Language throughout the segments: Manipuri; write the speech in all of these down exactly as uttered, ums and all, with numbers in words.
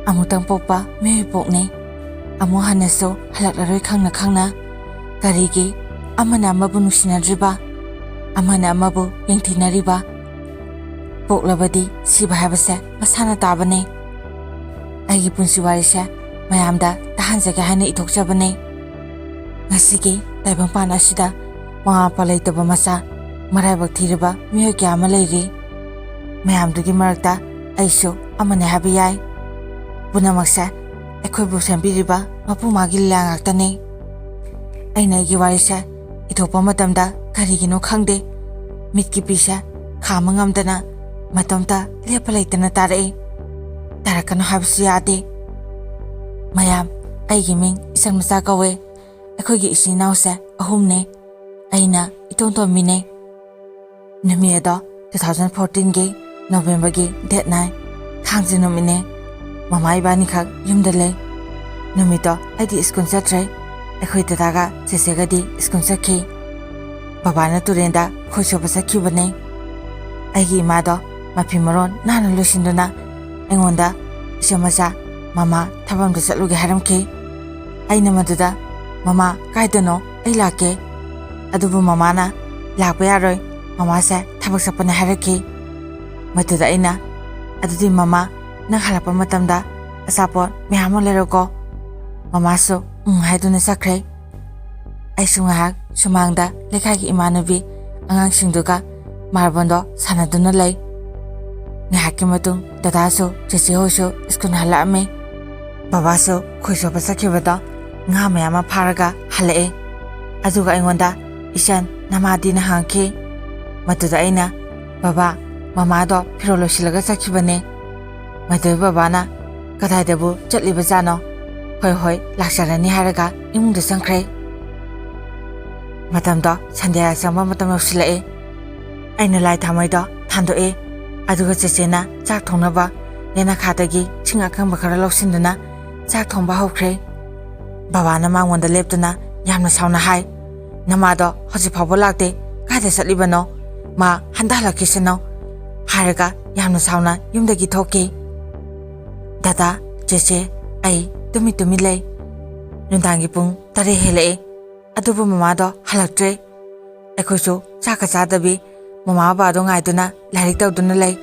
ꯑꯃꯨꯛꯇꯪ ꯄꯣꯛꯄ ꯃꯤꯑꯣꯏ ꯄꯣꯛꯅꯤ꯫ ꯑꯃꯨꯛ ꯍꯟꯅꯁꯨ ꯍꯜꯂꯛꯂꯔꯣꯏ ꯈꯪꯅ ꯈꯪꯅ꯫ ꯀꯔꯤꯒꯤ ꯑꯃꯅ ꯑꯃꯕꯨ ꯅꯨꯡꯁꯤꯅꯗ꯭ꯔꯤꯕ? ꯑꯃꯅ ꯑꯃꯕꯨ ꯌꯦꯡꯊꯤꯅꯔꯤꯕ? ꯄꯣꯛꯂꯕꯗꯤ ꯁꯤꯕ ꯍꯥꯏꯕꯁꯦ ꯃꯁꯥꯅ ꯇꯥꯕꯅꯤ꯫ ꯑꯩꯒꯤ ꯄꯨꯟꯁꯤ ꯋꯥꯔꯤꯁꯦ ꯃꯌꯥꯝꯗ ꯇꯥꯍꯟꯖꯒꯦ ꯍꯥꯏꯅ ꯏꯊꯣꯛꯆꯕꯅꯤ꯫ ꯉꯁꯤꯒꯤ ꯇꯥꯏꯕꯪꯄꯥꯟ ꯑꯁꯤꯗ ꯃꯃꯥ ꯃꯄꯥ ꯂꯩꯇꯕ ꯃꯆꯥ ꯃꯔꯥꯏꯕꯛ ꯊꯤꯔꯕ ꯃꯤꯑꯣꯏ ꯀꯌꯥ ꯑꯃ ꯂꯩꯔꯤ꯫ ꯃꯌꯥꯝꯗꯨꯒꯤ ꯃꯔꯛꯇ ꯑꯩꯁꯨ ꯑꯃꯅꯤ ꯍꯥꯏꯕ ꯌꯥꯏ꯫ ꯄꯨꯝꯅꯃꯛꯁꯦ ꯑꯩꯈꯣꯏꯕꯨ ꯁꯦꯝꯕꯤꯔꯤꯕ ꯃꯄꯨ ꯃꯥꯒꯤ ꯂꯤꯂꯥ ꯉꯥꯛꯇꯅꯤ꯫ ꯑꯩꯅ ꯑꯩꯒꯤ ꯋꯥꯔꯤꯁꯦ ꯏꯊꯣꯛꯄ ꯃꯇꯝꯗ ꯀꯔꯤꯒꯤꯅꯣ ꯈꯪꯗꯦ, ꯃꯤꯠꯀꯤ ꯄꯤꯁꯦ ꯈꯥꯝꯕ ꯉꯝꯗꯅ ꯃꯇꯣꯝꯇ ꯂꯦꯞꯄ ꯂꯩꯇꯅ ꯇꯥꯔꯛꯏ꯫ ꯇꯥꯔꯛꯀꯅꯨ ꯍꯥꯏꯕꯁꯨ ꯌꯥꯗꯦ꯫ ꯃꯌꯥꯝ, ꯑꯩꯒꯤ ꯃꯤꯡ ꯏꯆꯟ ꯃꯆꯥ ꯀꯧꯋꯦ꯫ ꯑꯩꯈꯣꯏꯒꯤ ꯏꯆꯤꯟ ꯏꯅꯥꯎꯁꯦ ꯑꯍꯨꯝꯅꯦ꯫ ꯑꯩꯅ ꯏꯇꯣꯟ ꯇꯣꯟꯕꯤꯅꯦ꯫ ꯅꯨꯃꯤꯠ ꯑꯗꯣ two thousand fourteen ꯒꯤ November ꯒꯤ date nine, ꯊꯥꯡꯖ ꯅꯨꯃꯤꯠꯅꯦ꯫ ꯃꯃꯥ ꯏꯕꯥꯅꯤꯈꯛ ꯌꯨꯝꯗ ꯂꯩ꯫ ꯅꯨꯃꯤꯠꯇꯣ ꯑꯩꯗꯤ ꯁ꯭ꯀꯨꯜ ꯆꯠꯇ꯭ꯔꯦ꯫ ꯑꯩꯈꯣꯏ ꯗꯗꯥꯒ ꯆꯦꯆꯦꯒꯗꯤ ꯁ꯭ꯀꯨꯜ ꯆꯠꯈꯤ꯫ ꯕꯕꯥꯅ ꯇꯨꯔꯦꯟꯗ ꯈꯣꯏ ꯆꯣꯞꯄ ꯆꯠꯈꯤꯕꯅꯦ꯫ ꯑꯩꯒꯤ ꯏꯃꯥꯗꯣ ꯃꯐꯤ ꯃꯔꯣꯟ ꯅꯥꯟꯅ ꯂꯣꯏꯁꯤꯟꯗꯨꯅ ꯑꯩꯉꯣꯟꯗ, "ꯏꯆꯦ ꯃꯆꯥ, ꯃꯃꯥ ꯊꯕꯛ ꯑꯝꯗ ꯆꯠꯂꯨꯒꯦ" ꯍꯥꯏꯔꯝꯈꯤ꯫ ꯑꯩꯅ ꯃꯗꯨꯗ, "ꯃꯃꯥ, ꯀꯥꯏꯗꯅꯣ? ꯑꯩ ꯂꯥꯛꯀꯦ"꯫ ꯑꯗꯨꯕꯨ ꯃꯃꯥꯅ, "ꯂꯥꯛꯄ ꯌꯥꯔꯣꯏ, ꯃꯃꯥꯁꯦ ꯊꯕꯛ ꯆꯠꯄꯅꯦ" ꯍꯥꯏꯔꯛꯈꯤ꯫ ꯃꯗꯨꯗ ꯑꯩꯅ, "ꯑꯗꯨꯗꯤ ꯃꯃꯥ, ꯅꯪ ꯍꯜꯂꯛꯄ ꯃꯇꯝꯗ ꯑꯆꯥꯄꯣꯠ ꯃꯌꯥꯝ ꯑꯃ ꯂꯩꯔꯛꯎꯀꯣ"꯫ ꯃꯃꯥꯁꯨ "ꯎꯝ" ꯍꯥꯏꯗꯨꯅ ꯆꯠꯈ꯭ꯔꯦ꯫ ꯑꯩꯁꯨ ꯉꯥꯏꯍꯥꯛ ꯁꯨꯃꯥꯡꯗ ꯂꯩꯀꯥꯏꯒꯤ ꯏꯃꯥꯟꯅꯕꯤ ꯑꯉꯥꯡꯁꯤꯡꯗꯨꯒ ꯃꯥꯔꯕꯣꯜꯗꯣ ꯁꯥꯟꯅꯗꯨꯅ ꯂꯩ꯫ ꯉꯥꯏꯍꯥꯛꯀꯤ ꯃꯇꯨꯡ ꯗꯗꯥꯁꯨ ꯆꯦꯆꯦ ꯍꯣꯏꯁꯨ ꯁ꯭ꯀꯨꯜ ꯍꯜꯂꯛꯑꯝꯃꯤ꯫ ꯕꯕꯥꯁꯨ ꯈꯣꯏ ꯆꯣꯞꯄ ꯆꯠꯈꯤꯕꯗꯣ ꯉꯥ ꯃꯌꯥꯝ ꯑꯃ ꯐꯥꯔꯒ ꯍꯜꯂꯛꯑꯦ꯫ ꯑꯗꯨꯒ ꯑꯩꯉꯣꯟꯗ, "ꯏꯆꯟ, ꯅꯃꯥꯗꯤ?" ꯅ ꯍꯪꯉꯛꯈꯤ꯫ ꯃꯗꯨꯗ ꯑꯩꯅ, "ꯕꯕꯥ, ꯃꯃꯥꯗꯣ ꯐꯤꯔꯣꯜ ꯂꯣꯏꯁꯤꯜꯂꯒ ꯆꯠꯈꯤꯕꯅꯦ"꯫ ꯃꯗꯨꯗ ꯕꯕꯥꯅ, "ꯀꯗꯥꯏꯗꯕꯨ ꯆꯠꯂꯤꯕꯖꯥꯠꯅꯣ? ꯍꯣꯏ, ꯍꯣꯏ, ꯂꯥꯛꯆꯔꯅꯤ" ꯍꯥꯏꯔꯒ ꯏꯃꯨꯡꯗ ꯆꯪꯈ꯭ꯔꯦ꯫ ꯃꯇꯝꯗꯣ ꯁꯟꯗ꯭ꯌꯥ ꯆꯪꯕ ꯃꯇꯝ ꯌꯧꯁꯤꯜꯂꯛꯑꯦ꯫ ꯑꯩꯅ ꯂꯥꯏ ꯊꯥꯎꯃꯩꯗꯣ ꯊꯥꯟꯗꯣꯛꯑꯦ꯫ ꯑꯗꯨꯒ ꯆꯦꯆꯦꯅ ꯆꯥꯛ ꯊꯣꯡꯅꯕ ꯌꯦꯅꯈꯥꯗꯒꯤ ꯁꯤꯡ ꯑꯀꯪꯕ ꯈꯔ ꯂꯧꯁꯤꯟꯗꯨꯅ ꯆꯥꯛ ꯊꯣꯡꯕ ꯍꯧꯈ꯭ꯔꯦ꯫ ꯕꯕꯥꯅ ꯃꯉꯣꯟꯗ ꯂꯦꯞꯇꯨꯅ ꯌꯥꯝꯅ ꯁꯥꯎꯅ ꯍꯥꯏ, "ꯅꯃꯥꯗꯣ ꯍꯧꯖꯤꯛ ꯐꯥꯎꯕ ꯂꯥꯛꯇꯦ, ꯀꯥꯏꯗ ꯆꯠꯂꯤꯕꯅꯣ? ꯃꯥ ꯍꯟꯊꯍꯜꯂꯛꯈꯤꯁꯅꯨ" ꯍꯥꯏꯔꯒ ꯌꯥꯝꯅ ꯁꯥꯎꯅ ꯌꯨꯝꯗꯒꯤ ꯊꯣꯛꯈꯤ꯫ "ꯗꯗꯥ, "ꯆꯦꯆꯦ, ꯑꯩ ꯇꯨꯃꯤ ꯇꯨꯃꯤ ꯂꯩ꯫ ꯅꯨꯡꯗꯥꯡꯒꯤ ꯄꯨꯡ ꯇꯔꯦꯠ ꯍꯦꯜꯂꯛꯑꯦ, ꯑꯗꯨꯕꯨ ꯃꯃꯥꯗꯣ ꯍꯜꯂꯛꯇ꯭ꯔꯦ꯫ ꯑꯩꯈꯣꯏꯁꯨ ꯆꯥꯛꯀ ꯆꯥꯗꯕꯤ ꯃꯃꯥ ꯕꯕꯥꯗꯣ ꯉꯥꯏꯗꯨꯅ ꯂꯥꯏꯔꯤꯛ ꯇꯧꯗꯨꯅ ꯂꯩ꯫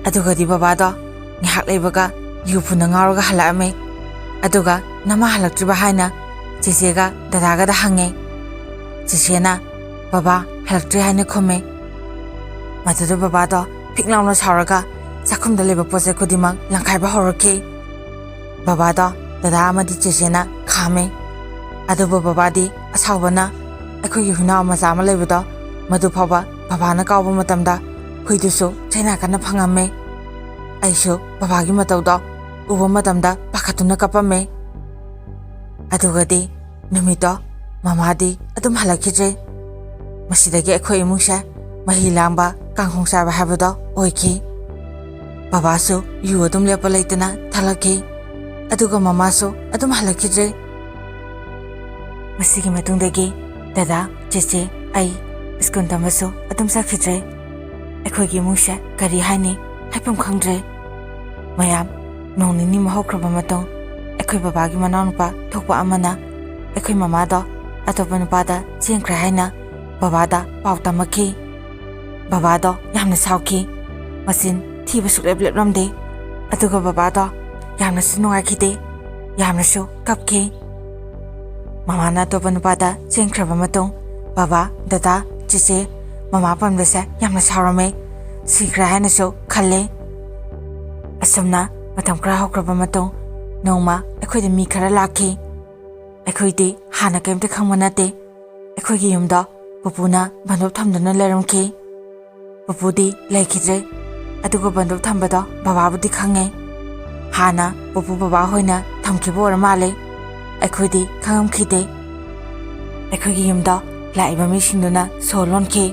ꯑꯗꯨꯒꯗꯤ ꯕꯕꯥꯗꯣ ꯉꯥꯏꯍꯥꯛ ꯂꯩꯕꯒ ꯌꯨ ꯐꯨꯅ ꯉꯥꯎꯔꯒ ꯍꯜꯂꯛꯑꯝꯃꯦ꯫ ꯑꯗꯨꯒ ꯅꯃꯥ ꯍꯜꯂꯛꯇ꯭ꯔꯤꯕ ꯍꯥꯏꯅ ꯆꯦꯆꯦꯒ ꯗꯗꯥꯒꯗ ꯍꯪꯉꯦ꯫ ꯆꯦꯆꯦꯅ, "ꯕꯕꯥ ꯍꯜꯂꯛꯇ꯭ꯔꯤ" ꯍꯥꯏꯅ ꯈꯨꯝꯃꯦ꯫ ꯃꯗꯨꯗ ꯕꯕꯥꯗꯣ ꯐꯤꯛ ꯂꯥꯎꯅ ꯁꯥꯎꯔꯒ ꯆꯥꯛꯈꯨꯝꯗ ꯂꯩꯕ ꯄꯣꯠ ꯆꯩ ꯈꯨꯗꯤꯡꯃꯛ ꯂꯪꯈꯥꯏꯕ ꯍꯧꯔꯛꯈꯤ꯫ ꯕꯕꯥꯗꯣ ꯗꯗꯥ ꯑꯃꯗꯤ ꯆꯦꯆꯦꯅ ꯈꯥꯝꯃꯦ꯫ ꯑꯗꯨꯕꯨ ꯕꯕꯥꯗꯤ ꯑꯁꯥꯎꯕꯅ ꯑꯩꯈꯣꯏꯒꯤ ꯍꯨꯏꯅꯥꯎ ꯃꯆꯥ ꯑꯃ ꯂꯩꯕꯗꯣ, ꯃꯗꯨ ꯐꯥꯎꯕ ꯕꯕꯥꯅ ꯀꯥꯎꯕ ꯃꯇꯝꯗ ꯍꯨꯏꯗꯨꯁꯨ ꯆꯩꯅꯥ ꯀꯟꯅ ꯐꯪꯉꯝꯃꯦ꯫ ꯑꯩꯁꯨ ꯕꯕꯥꯒꯤ ꯃꯇꯧꯗꯣ ꯎꯕ ꯃꯇꯝꯗ ꯄꯥꯈꯠꯇꯨꯅ ꯀꯞꯄꯝꯃꯦ꯫ ꯑꯗꯨꯒꯗꯤ ꯅꯨꯃꯤꯠꯇꯣ ꯃꯃꯥꯗꯤ ꯑꯗꯨꯝ ꯍꯜꯂꯛꯈꯤꯗ꯭ꯔꯦ꯫ ꯃꯁꯤꯗꯒꯤ ꯑꯩꯈꯣꯏ ꯏꯃꯨꯡꯁꯦ ꯃꯍꯤ ꯂꯥꯡꯕ, ꯀꯥꯡꯈꯣꯡ ꯆꯥꯏꯕ ꯍꯥꯏꯕꯗꯣ ꯑꯣꯏꯈꯤ꯫ ꯕꯕꯥꯁꯨ ꯌꯨ ꯑꯗꯨꯝ ꯂꯦꯞꯄ ꯂꯩꯇꯅ ꯊꯛꯂꯛꯈꯤ꯫ ꯑꯗꯨꯒ ꯃꯃꯥꯁꯨ ꯑꯗꯨꯝ ꯍꯜꯂꯛꯈꯤꯗ꯭ꯔꯦ꯫ ꯃꯁꯤꯒꯤ ꯃꯇꯨꯡꯗꯒꯤ ꯗꯗꯥ, ꯆꯦꯆꯦ, ꯑꯩ ꯁ꯭ꯀꯨꯜ ꯇꯝꯕꯁꯨ ꯑꯗꯨꯝ ꯆꯠꯈꯤꯗ꯭ꯔꯦ꯫ ꯑꯩꯈꯣꯏꯒꯤ ꯏꯃꯨꯡꯁꯦ ꯀꯔꯤ ꯍꯥꯏꯅꯤ, ꯍꯥꯏꯐꯝ ꯈꯪꯗ꯭ꯔꯦ꯫ ꯃꯌꯥꯝ, ꯅꯣꯡ ꯅꯤꯅꯤꯃꯨꯛ ꯍꯧꯈ꯭ꯔꯕ ꯃꯇꯨꯡ, ꯑꯩꯈꯣꯏ ꯕꯕꯥꯒꯤ ꯃꯅꯥꯎꯅꯨꯄꯥ ꯊꯣꯛꯄ ꯑꯃꯅ ꯑꯩꯈꯣꯏ ꯃꯃꯥꯗꯣ ꯑꯇꯣꯞꯄ ꯅꯨꯄꯥꯗ ꯆꯦꯟꯈ꯭ꯔꯦ ꯍꯥꯏꯅ ꯕꯕꯥꯗ ꯄꯥꯎ ꯇꯝꯃꯛꯈꯤ꯫ ꯕꯕꯥꯗꯣ ꯌꯥꯝꯅ ꯁꯥꯎꯈꯤ꯫ ꯃꯆꯤꯟ ꯊꯤꯕ ꯁꯨꯛꯂꯦꯞ ꯂꯦꯞꯂꯝꯗꯦ꯫ ꯑꯗꯨꯒ ꯕꯕꯥꯗꯣ ꯌꯥꯝꯅꯁꯨ ꯅꯨꯡꯉꯥꯏꯈꯤꯗꯦ, ꯌꯥꯝꯅꯁꯨ ꯀꯞꯈꯤ꯫ ꯃꯃꯥꯅ ꯑꯇꯣꯞꯄ ꯅꯨꯄꯥꯗ ꯆꯦꯟꯈ꯭ꯔꯕ ꯃꯇꯨꯡ, ꯕꯕꯥ, ꯗꯗꯥ, ꯆꯦꯆꯦ, ꯃꯃꯥ ꯄꯟꯕꯁꯦ ꯌꯥꯝꯅ ꯁꯥꯎꯔꯝꯃꯦ, ꯁꯤꯈ꯭ꯔꯦ ꯍꯥꯏꯅꯁꯨ ꯈꯜꯂꯦ꯫ ꯑꯁꯨꯝꯅ ꯃꯇꯝ ꯈꯔ ꯍꯧꯈ꯭ꯔꯕ ꯃꯇꯨꯡ, ꯅꯣꯡꯃ ꯑꯩꯈꯣꯏꯗ ꯃꯤ ꯈꯔ ꯂꯥꯛꯈꯤ꯫ ꯑꯩꯈꯣꯏꯗꯤ ꯍꯥꯟꯅ ꯀꯔꯤꯝꯇ ꯈꯪꯕ ꯅꯠꯇꯦ꯫ ꯑꯩꯈꯣꯏꯒꯤ ꯌꯨꯝꯗ ꯄꯨꯄꯨꯅ ꯕꯟꯗꯨꯞ ꯊꯝꯗꯨꯅ ꯂꯩꯔꯝꯈꯤ꯫ ꯄꯨꯄꯨꯗꯤ ꯂꯩꯈꯤꯗ꯭ꯔꯦ, ꯑꯗꯨꯒ ꯕꯟꯗꯨꯞ ꯊꯝꯕꯗꯣ ꯕꯕꯥꯕꯨꯗꯤ ꯈꯪꯉꯦ꯫ ꯍꯥꯟꯅ ꯄꯨꯄꯨ ꯕꯕꯥ ꯍꯣꯏꯅ ꯊꯝꯈꯤꯕ ꯑꯣꯏꯔ ꯃꯥꯜꯂꯦ, ꯑꯩꯈꯣꯏꯗꯤ ꯈꯪꯉꯝꯈꯤꯗꯦ꯫ ꯑꯩꯈꯣꯏꯒꯤ ꯌꯨꯝꯗ ꯂꯥꯛꯏꯕ ꯃꯤꯁꯤꯡꯗꯨꯅ ꯁꯣ ꯂꯣꯟꯈꯤ꯫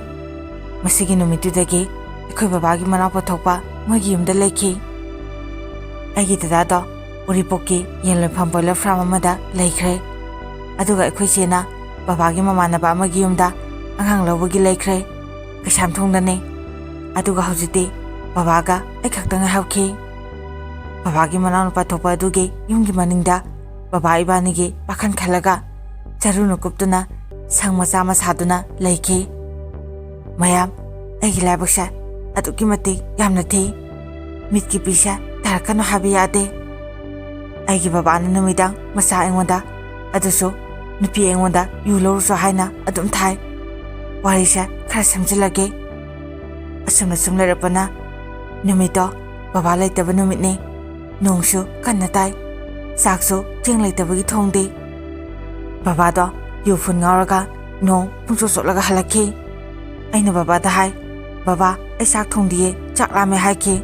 ꯃꯁꯤꯒꯤ ꯅꯨꯃꯤꯠꯇꯨꯗꯒꯤ ꯑꯩꯈꯣꯏ ꯕꯕꯥꯒꯤ ꯃꯅꯥꯎꯄꯥ ꯊꯣꯛꯄ ꯃꯣꯏꯒꯤ ꯌꯨꯝꯗ ꯂꯩꯈꯤ꯫ ꯑꯩꯒꯤ ꯗꯗꯥꯗꯣ ꯎꯔꯤꯄꯣꯛꯀꯤ ꯌꯦꯟ ꯂꯣꯏꯐꯝ ꯕꯣꯏꯂꯔ ꯐꯥꯔꯝ ꯑꯃꯗ ꯂꯩꯈ꯭ꯔꯦ꯫ ꯑꯗꯨꯒ ꯑꯩꯈꯣꯏ ꯆꯦꯅ ꯕꯕꯥꯒꯤ ꯃꯃꯥꯟꯅꯕ ꯑꯃꯒꯤ ꯌꯨꯝꯗ ꯑꯉꯥꯡ ꯂꯧꯕꯒꯤ ꯂꯩꯈ꯭ꯔꯦ, ꯀꯩꯁꯥꯝꯊꯣꯡꯗꯅꯦ꯫ ꯑꯗꯨꯒ ꯍꯧꯖꯤꯛꯇꯤ ꯕꯕꯥꯒ ꯑꯩ ꯈꯛꯇ ꯉꯥꯏꯍꯧꯈꯤ꯫ ꯕꯕꯥꯒꯤ ꯃꯅꯥꯎꯅꯨꯄꯥ ꯊꯣꯛꯄ ꯑꯗꯨꯒꯤ ꯌꯨꯝꯒꯤ ꯃꯅꯤꯡꯗ ꯕꯕꯥ ꯏꯕꯥꯅꯤꯒꯤ ꯄꯥꯈꯟ ꯈꯜꯂꯒ ꯆꯔꯨꯅ ꯀꯨꯞꯇꯨꯅ ꯁꯪ ꯃꯆꯥ ꯑꯃ ꯁꯥꯗꯨꯅ ꯂꯩꯈꯤ꯫ ꯃꯌꯥꯝ, ꯑꯩꯒꯤ ꯂꯥꯏꯕꯛꯁꯦ ꯑꯗꯨꯛꯀꯤ ꯃꯇꯤꯛ ꯌꯥꯝꯅ ꯊꯤ꯫ ꯃꯤꯠꯀꯤ ꯄꯤꯁꯦ ꯇꯥꯔꯛꯀꯅꯨ ꯍꯥꯏꯕ ꯌꯥꯗꯦ꯫ ꯑꯩꯒꯤ ꯕꯕꯥꯅ ꯅꯨꯃꯤꯗꯥꯡ ꯃꯆꯥ ꯑꯩꯉꯣꯟꯗ, ꯑꯗꯨꯁꯨ ꯅꯨꯄꯤ ꯑꯩꯉꯣꯟꯗ ꯌꯨ ꯂꯧꯔꯨꯁꯨ ꯍꯥꯏꯅ ꯑꯗꯨꯝ ꯊꯥꯏ꯫ ꯋꯥꯔꯤꯁꯦ ꯈꯔ ꯁꯝꯖꯤꯜꯂꯒꯦ꯫ ꯑꯁꯨꯝꯅ ꯁꯨꯝ ꯂꯩꯔꯛꯄꯅ ꯅꯨꯃꯤꯠꯇꯣ ꯕꯕꯥ ꯂꯩꯇꯕ ꯅꯨꯃꯤꯠꯅꯤ꯫ ꯅꯣꯡꯁꯨ ꯀꯟꯅ ꯇꯥꯏ꯫ ꯆꯥꯛꯁꯨ ꯆꯦꯡ ꯂꯩꯇꯕꯒꯤ ꯊꯣꯡꯗꯦ꯫ ꯕꯕꯥꯗꯣ ꯌꯨ ꯐꯨꯟ ꯉꯥꯎꯔꯒ ꯅꯣꯡ ꯄꯨꯡꯆꯣꯠ ꯆꯣꯠꯂꯒ ꯍꯜꯂꯛꯈꯤ꯫ ꯑꯩꯅ ꯕꯕꯥꯗ ꯍꯥꯏ, "ꯕꯕꯥ, ꯑꯩ ꯆꯥꯛ ꯊꯣꯡꯗꯤꯌꯦ, ꯆꯥꯛ ꯂꯥꯝꯃꯦ" ꯍꯥꯏꯈꯤ꯫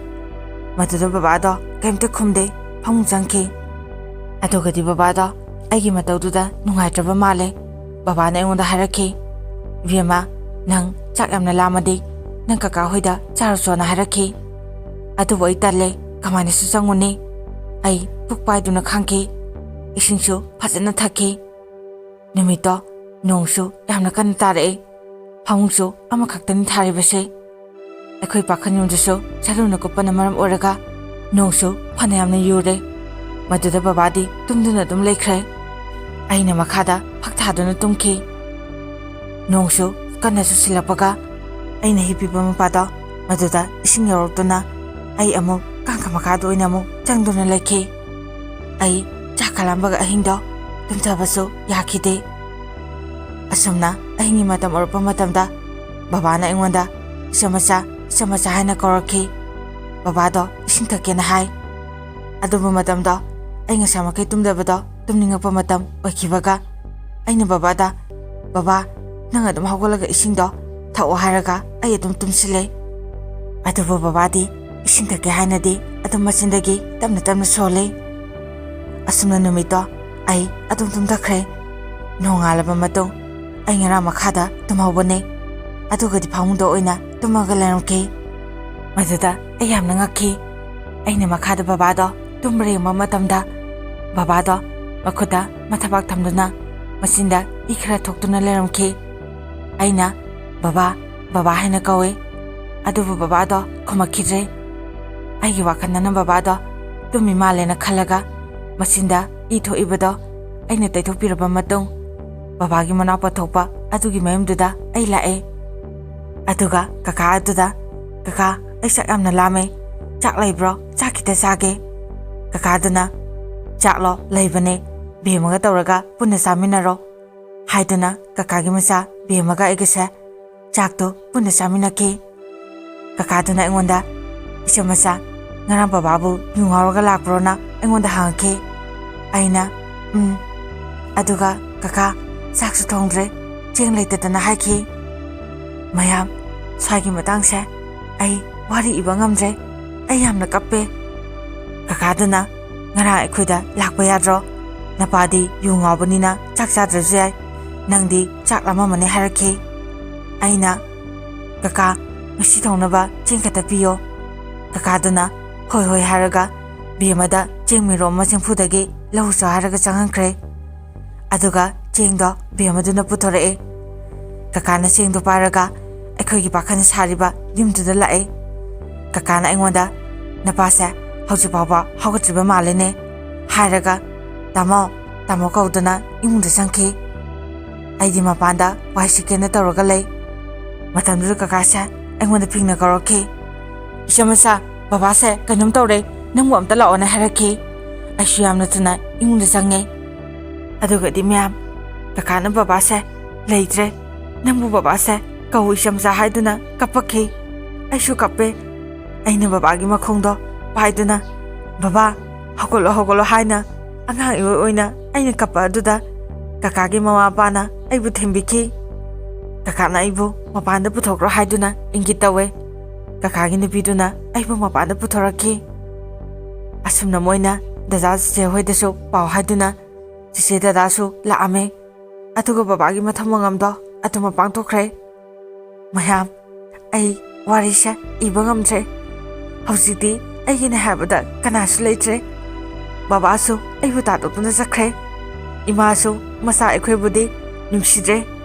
ꯃꯗꯨꯗ ꯕꯕꯥꯗꯣ ꯀꯩꯝꯇ ꯈꯨꯝꯗꯦ, ꯐꯃꯨꯡ ꯆꯪꯈꯤ꯫ ꯑꯗꯨꯒꯗꯤ ꯕꯕꯥꯗꯣ ꯑꯩꯒꯤ ꯃꯇꯧꯗꯨꯗ ꯅꯨꯡꯉꯥꯏꯇ꯭ꯔꯕ ꯃꯥꯜꯂꯦ꯫ ꯕꯕꯥꯅ ꯑꯩꯉꯣꯟꯗ ꯍꯥꯏꯔꯛꯈꯤ, "ꯏꯕꯦꯝꯃ, ꯅꯪ ꯆꯥꯛ ꯌꯥꯝꯅ ꯂꯥꯝꯃꯗꯤ ꯅꯪ ꯀꯀꯥ ꯍꯣꯏꯗ ꯆꯥꯔꯨꯆꯣꯅ" ꯍꯥꯏꯔꯛꯈꯤ꯫ ꯑꯗꯨꯕꯨ ꯑꯩ ꯇꯜꯂꯦ, ꯀꯃꯥꯏꯅꯁꯨ ꯆꯪꯉꯨꯅꯤ? ꯑꯩ ꯄꯨꯛ ꯄꯥꯏꯗꯨꯅ ꯈꯥꯡꯈꯤ꯫ ꯏꯁꯤꯡꯁꯨ ꯐꯖꯅ ꯊꯛꯈꯤ꯫ ꯅꯨꯃꯤꯠꯇꯣ ꯅꯣꯡꯁꯨ ꯌꯥꯝꯅ ꯀꯟꯅ ꯇꯥꯔꯛꯑꯦ꯫ ꯐꯃꯨꯡꯁꯨ ꯑꯃꯈꯛꯇꯅꯤ ꯊꯥꯔꯤꯕꯁꯦ꯫ ꯑꯩꯈꯣꯏ ꯄꯥꯈꯟ ꯌꯨꯝꯗꯨꯁꯨ ꯆꯔꯨꯅ ꯀꯨꯞꯄꯅ ꯃꯔꯝ ꯑꯣꯏꯔꯒ ꯅꯣꯡꯁꯨ ꯐꯅꯌꯥꯝꯅ ꯌꯨꯔꯦ꯫ ꯃꯗꯨꯗ ꯕꯕꯥꯗꯤ ꯇꯨꯝꯗꯨꯅ ꯑꯗꯨꯝ ꯂꯩꯈ꯭ꯔꯦ꯫ ꯑꯩꯅ ꯃꯈꯥꯗ ꯐꯛ ꯊꯥꯗꯨꯅ ꯇꯨꯝꯈꯤ꯫ ꯅꯣꯡꯁꯨ ꯀꯟꯅ ꯆꯨꯁꯤꯜꯂꯛꯄꯒ ꯑꯩꯅ ꯍꯤꯞꯄꯤꯕ ꯃꯄꯥꯗꯣ ꯃꯗꯨꯗ ꯏꯁꯤꯡ ꯌꯧꯔꯛꯇꯨꯅ ꯑꯩ ꯑꯃꯨꯛ ꯀꯥꯡꯈ ꯃꯈꯥꯗ ꯑꯣꯏꯅ ꯑꯃꯨꯛ ꯆꯪꯗꯨꯅ ꯂꯩꯈꯤ꯫ ꯑꯩ ꯆꯥꯛ ꯈꯂꯝꯕꯒ ꯑꯍꯤꯡꯗꯣ ꯇꯨꯝꯊꯕꯁꯨ ꯌꯥꯈꯤꯗꯦ꯫ ꯑꯁꯨꯝꯅ ꯑꯍꯤꯡꯒꯤ ꯃꯇꯝ ꯑꯣꯏꯔꯛꯄ ꯃꯇꯝꯗ ꯕꯕꯥꯅ ꯑꯩꯉꯣꯟꯗ, "ꯏꯆꯝ ꯃꯆꯥ, ꯏꯆꯝ ꯃꯆꯥ" ꯍꯥꯏꯅ ꯀꯧꯔꯛꯈꯤ꯫ ꯕꯕꯥꯗꯣ ꯏꯁꯤꯡ ꯊꯛꯀꯦꯅ ꯍꯥꯏ꯫ ꯑꯗꯨꯕꯨ ꯃꯇꯝꯗꯣ ꯑꯩ ꯉꯁꯥꯃꯛꯈꯩ ꯇꯨꯝꯗꯕꯗꯣ ꯇꯨꯝꯅꯤꯡꯉꯛꯄ ꯃꯇꯝ ꯑꯣꯏꯈꯤꯕꯒ ꯑꯩꯅ ꯕꯕꯥꯗ, "ꯕꯕꯥ, ꯅꯪ ꯑꯗꯨꯝ ꯍꯧꯒꯠꯂꯒ ꯏꯁꯤꯡꯗꯣ ꯊꯛꯑꯣ" ꯍꯥꯏꯔꯒ ꯑꯩ ꯑꯗꯨꯝ ꯇꯨꯝꯁꯤꯜꯂꯦ꯫ ꯑꯗꯨꯕꯨ ꯕꯕꯥꯗꯤ ꯏꯁꯤꯡ ꯊꯛꯀꯦ ꯍꯥꯏꯅꯗꯤ ꯑꯗꯨꯝ ꯃꯆꯤꯟꯗꯒꯤ ꯇꯞꯅ ꯇꯞꯅ ꯁꯣꯜꯂꯤ꯫ ꯑꯁꯨꯝꯅ ꯅꯨꯃꯤꯠꯇꯣ ꯑꯩ ꯑꯗꯨꯝ ꯇꯨꯝꯊꯈ꯭ꯔꯦ꯫ ꯅꯣꯡꯉꯥꯜꯂꯕ ꯃꯇꯨꯡ ꯑꯩ ꯉꯔꯥꯡ ꯃꯈꯥꯗ ꯇꯨꯝꯍꯧꯕꯅꯦ꯫ ꯑꯗꯨꯒꯗꯤ ꯐꯃꯨꯡꯗ ꯑꯣꯏꯅ ꯇꯨꯝꯃꯒ ꯂꯩꯔꯝꯈꯤ꯫ ꯃꯗꯨꯗ ꯑꯩ ꯌꯥꯝꯅ ꯉꯛꯈꯤ꯫ ꯑꯩꯅ ꯃꯈꯥꯗ ꯕꯕꯥꯗꯣ ꯇꯨꯝꯕ꯭ꯔꯥ ꯌꯦꯡꯕ ꯃꯇꯝꯗ ꯕꯕꯥꯗꯣ ꯃꯈꯨꯠꯇ ꯃꯊꯕꯥꯛ ꯊꯝꯗꯨꯅ ꯃꯆꯤꯟꯗ ꯏ ꯈꯔ ꯊꯣꯛꯇꯨꯅ ꯂꯩꯔꯝꯈꯤ꯫ ꯑꯩꯅ, "ꯕꯕꯥ, ꯕꯕꯥ" ꯍꯥꯏꯅ ꯀꯧꯏ꯫ ꯑꯗꯨꯕꯨ ꯕꯕꯥꯗꯣ ꯈꯨꯝꯃꯛꯈꯤꯗ꯭ꯔꯦ꯫ ꯑꯩꯒꯤ ꯋꯥꯈꯜꯗꯅ ꯕꯕꯥꯗꯣ ꯇꯨꯝꯃꯤ ꯃꯥꯜꯂꯦꯅ ꯈꯜꯂꯒ ꯃꯆꯤꯟꯗ ꯏ ꯊꯣꯛꯏꯕꯗꯣ ꯑꯩꯅ ꯇꯩꯊꯣꯛꯄꯤꯔꯕ ꯃꯇꯨꯡ, ꯕꯕꯥꯒꯤ ꯃꯅꯥꯛꯄ ꯊꯣꯛꯄ ꯑꯗꯨꯒꯤ ꯃꯌꯨꯝꯗꯨꯗ ꯑꯩ ꯂꯥꯛꯑꯦ꯫ ꯑꯗꯨꯒ ꯀꯀꯥ ꯑꯗꯨꯗ, "ꯀꯀꯥ, ꯑꯩ ꯆꯥꯛ ꯌꯥꯝꯅ ꯂꯥꯝꯃꯦ, ꯆꯥꯛ ꯂꯩꯕ꯭ꯔꯣ? ꯆꯥꯛ ꯈꯤꯇ ꯆꯥꯒꯦ꯫" ꯀꯀꯥꯗꯨꯅ, "ꯆꯥꯛꯂꯣ? ꯂꯩꯕꯅꯦ, ꯕꯦꯝꯃꯒ ꯇꯧꯔꯒ ꯄꯨꯟꯅ ꯆꯥꯃꯤꯟꯅꯔꯣ" ꯍꯥꯏꯗꯨꯅ ꯀꯀꯥꯒꯤ ꯃꯆꯥ ꯕꯦꯝꯃꯒ ꯑꯩꯒꯁꯦ ꯆꯥꯛꯇꯣ ꯄꯨꯟꯅ ꯆꯥꯃꯤꯟꯅꯈꯤ꯫ ꯀꯀꯥꯗꯨꯅ ꯑꯩꯉꯣꯟꯗ, "ꯏꯆꯝ ꯃꯆꯥ, ꯉꯔꯥꯡ ꯕꯕꯥꯕꯨ ꯌꯨ ꯉꯥꯎꯔꯒ ꯂꯥꯛꯄ꯭ꯔꯣꯅ?" ꯑꯩꯉꯣꯟꯗ ꯍꯪꯉꯛꯈꯤ꯫ ꯑꯩꯅ, "ꯎꯝ꯫" ꯑꯗꯨꯒ, "ꯀꯀꯥ, ꯆꯥꯛꯁꯨ ꯊꯣꯡꯗ꯭ꯔꯦ, ꯆꯦꯡ ꯂꯩꯇꯗꯅ" ꯍꯥꯏꯈꯤ꯫ ꯃꯌꯥꯝ, ꯁ꯭ꯋꯥꯏꯒꯤ ꯃꯇꯥꯡꯁꯦ ꯑꯩ ꯋꯥꯔꯤ ꯏꯕ ꯉꯝꯗ꯭ꯔꯦ꯫ ꯑꯩ ꯌꯥꯝꯅ ꯀꯞꯄꯦ꯫ ꯀꯀꯥꯗꯨꯅ, "ꯉꯔꯥꯡ ꯑꯩꯈꯣꯏꯗ ꯂꯥꯛꯄ ꯌꯥꯗ꯭ꯔꯣ? ꯅꯄꯥꯗꯤ ꯌꯨ ꯉꯥꯎꯕꯅꯤꯅ ꯆꯥꯛ ꯆꯥꯗ꯭ꯔꯁꯨ ꯌꯥꯏ꯫ ꯅꯪꯗꯤ ꯆꯥꯛ ꯂꯥꯝꯃꯝꯃꯅꯤ" ꯍꯥꯏꯔꯛꯈꯤ꯫ ꯑꯩꯅ, "ꯀꯀꯥ, ꯉꯁꯤ ꯊꯣꯡꯅꯕ ꯆꯦꯡ ꯈꯛꯇ ꯄꯤꯌꯣ꯫" ꯀꯀꯥꯗꯨꯅ ꯍꯣꯏ ꯍꯣꯏ ꯍꯥꯏꯔꯒ ꯕꯦꯝꯃꯗ ꯆꯦꯡ ꯃꯤꯔꯣꯝ ꯑꯃ ꯆꯦꯡꯐꯨꯗꯒꯤ ꯂꯧꯔꯨꯆꯣ ꯍꯥꯏꯔꯒ ꯆꯪꯍꯟꯈ꯭ꯔꯦ꯫ ꯑꯗꯨꯒ ꯆꯦꯡꯗꯣ ꯕꯦꯝꯃꯗꯨꯅ ꯄꯨꯊꯣꯔꯛꯑꯦ꯫ ꯀꯀꯥꯅ ꯆꯦꯡꯗꯣ ꯄꯥꯏꯔꯒ ꯑꯩꯈꯣꯏꯒꯤ ꯄꯥꯈꯪꯅ ꯁꯥꯔꯤꯕ ꯌꯨꯝꯗꯨꯗ ꯂꯥꯛꯑꯦ꯫ ꯀꯀꯥꯅ ꯑꯩꯉꯣꯟꯗ, "ꯅꯄꯥꯁꯦ ꯍꯧꯖꯤꯛ ꯐꯥꯎꯕ ꯍꯧꯒꯠꯇ꯭ꯔꯤꯕ ꯃꯥꯜꯂꯦꯅꯦ" ꯍꯥꯏꯔꯒ, "ꯇꯥꯃꯣ, ꯇꯥꯃꯣ" ꯀꯧꯗꯨꯅ ꯏꯃꯨꯡꯗ ꯆꯪꯈꯤ꯫ ꯑꯩꯗꯤ ꯃꯄꯥꯟꯗ ꯋꯥꯏ ꯁꯤꯠꯀꯦꯅ ꯇꯧꯔꯒ ꯂꯩ꯫ ꯃꯇꯝꯗꯨꯗ ꯀꯀꯥꯁꯦ ꯑꯩꯉꯣꯟꯗ ꯐꯤꯡꯅ ꯀꯧꯔꯛꯈꯤ꯫ "ꯏꯆꯝ ꯃꯆꯥ, ꯕꯕꯥꯁꯦ ꯀꯩꯅꯣꯝ ꯇꯧꯔꯦ, ꯅꯪꯕꯨ ꯑꯝꯇ ꯂꯥꯛꯑꯣꯅ" ꯍꯥꯏꯔꯛꯈꯤ꯫ ꯑꯩꯁꯨ ꯌꯥꯝꯅ ꯊꯨꯅ ꯏꯃꯨꯡꯗ ꯆꯪꯉꯦ꯫ ꯑꯗꯨꯒꯗꯤ ꯃꯌꯥꯝ, ꯀꯀꯥꯅ ꯕꯕꯥꯁꯦ ꯂꯩꯇ꯭ꯔꯦ, "ꯅꯪꯕꯨ ꯕꯕꯥꯁꯦ ꯀꯧ ꯏꯆꯝꯆꯥ" ꯍꯥꯏꯗꯨꯅ ꯀꯞꯄꯛꯈꯤ꯫ ꯑꯩꯁꯨ ꯀꯞꯄꯦ꯫ ꯑꯩꯅ ꯕꯕꯥꯒꯤ ꯃꯈꯣꯡꯗꯣ ꯄꯥꯏꯗꯨꯅ, "ꯕꯕꯥ, ꯍꯧꯒꯠꯂꯣ, ꯍꯧꯒꯠꯂꯣ" ꯍꯥꯏꯅ ꯑꯉꯥꯡ ꯏꯑꯣꯏ ꯑꯣꯏꯅ ꯑꯩꯅ ꯀꯞꯄ ꯑꯗꯨꯗ ꯀꯀꯥꯒꯤ ꯃꯃꯥ ꯃꯄꯥꯅ ꯑꯩꯕꯨ ꯊꯦꯝꯕꯤꯈꯤ꯫ ꯀꯀꯥꯅ ꯑꯩꯕꯨ ꯃꯄꯥꯟꯗ ꯄꯨꯊꯣꯛꯈ꯭ꯔꯣ ꯍꯥꯏꯗꯨꯅ ꯏꯪꯒꯤꯠ ꯇꯧꯋꯦ꯫ ꯀꯀꯥꯒꯤ ꯅꯨꯄꯤꯗꯨꯅ ꯑꯩꯕꯨ ꯃꯄꯥꯟꯗ ꯄꯨꯊꯣꯔꯛꯈꯤ꯫ ꯑꯁꯨꯝꯅ ꯃꯣꯏꯅ ꯗꯗꯥ ꯆꯤꯆꯦ ꯍꯣꯏꯗꯁꯨ ꯄꯥꯎ ꯍꯥꯏꯗꯨꯅ ꯆꯤꯆꯦ ꯗꯗꯥꯁꯨ ꯂꯥꯛꯑꯝꯃꯦ꯫ ꯑꯗꯨꯒ ꯕꯕꯥꯒꯤ ꯃꯊꯧ ꯃꯉꯝꯗꯣ ꯑꯗꯨꯃꯛ ꯄꯥꯡꯊꯣꯛꯈ꯭ꯔꯦ꯫ ꯃꯌꯥꯝ, ꯑꯩ ꯋꯥꯔꯤꯁꯦ ꯏꯕ ꯉꯝꯗ꯭ꯔꯦ꯫ ꯍꯧꯖꯤꯛꯇꯤ ꯑꯩꯒꯤꯅꯦ ꯍꯥꯏꯕꯗ ꯀꯅꯥꯁꯨ ꯂꯩꯇ꯭ꯔꯦ꯫ ꯕꯕꯥꯁꯨ ꯑꯩꯕꯨ ꯇꯥꯗꯣꯛꯇꯨꯅ ꯆꯠꯈ꯭ꯔꯦ꯫ ꯏꯃꯥꯁꯨ ꯃꯆꯥ ꯑꯩꯈꯣꯏꯕꯨꯗꯤ ꯅꯨꯡꯁꯤꯗ꯭ꯔꯦ꯫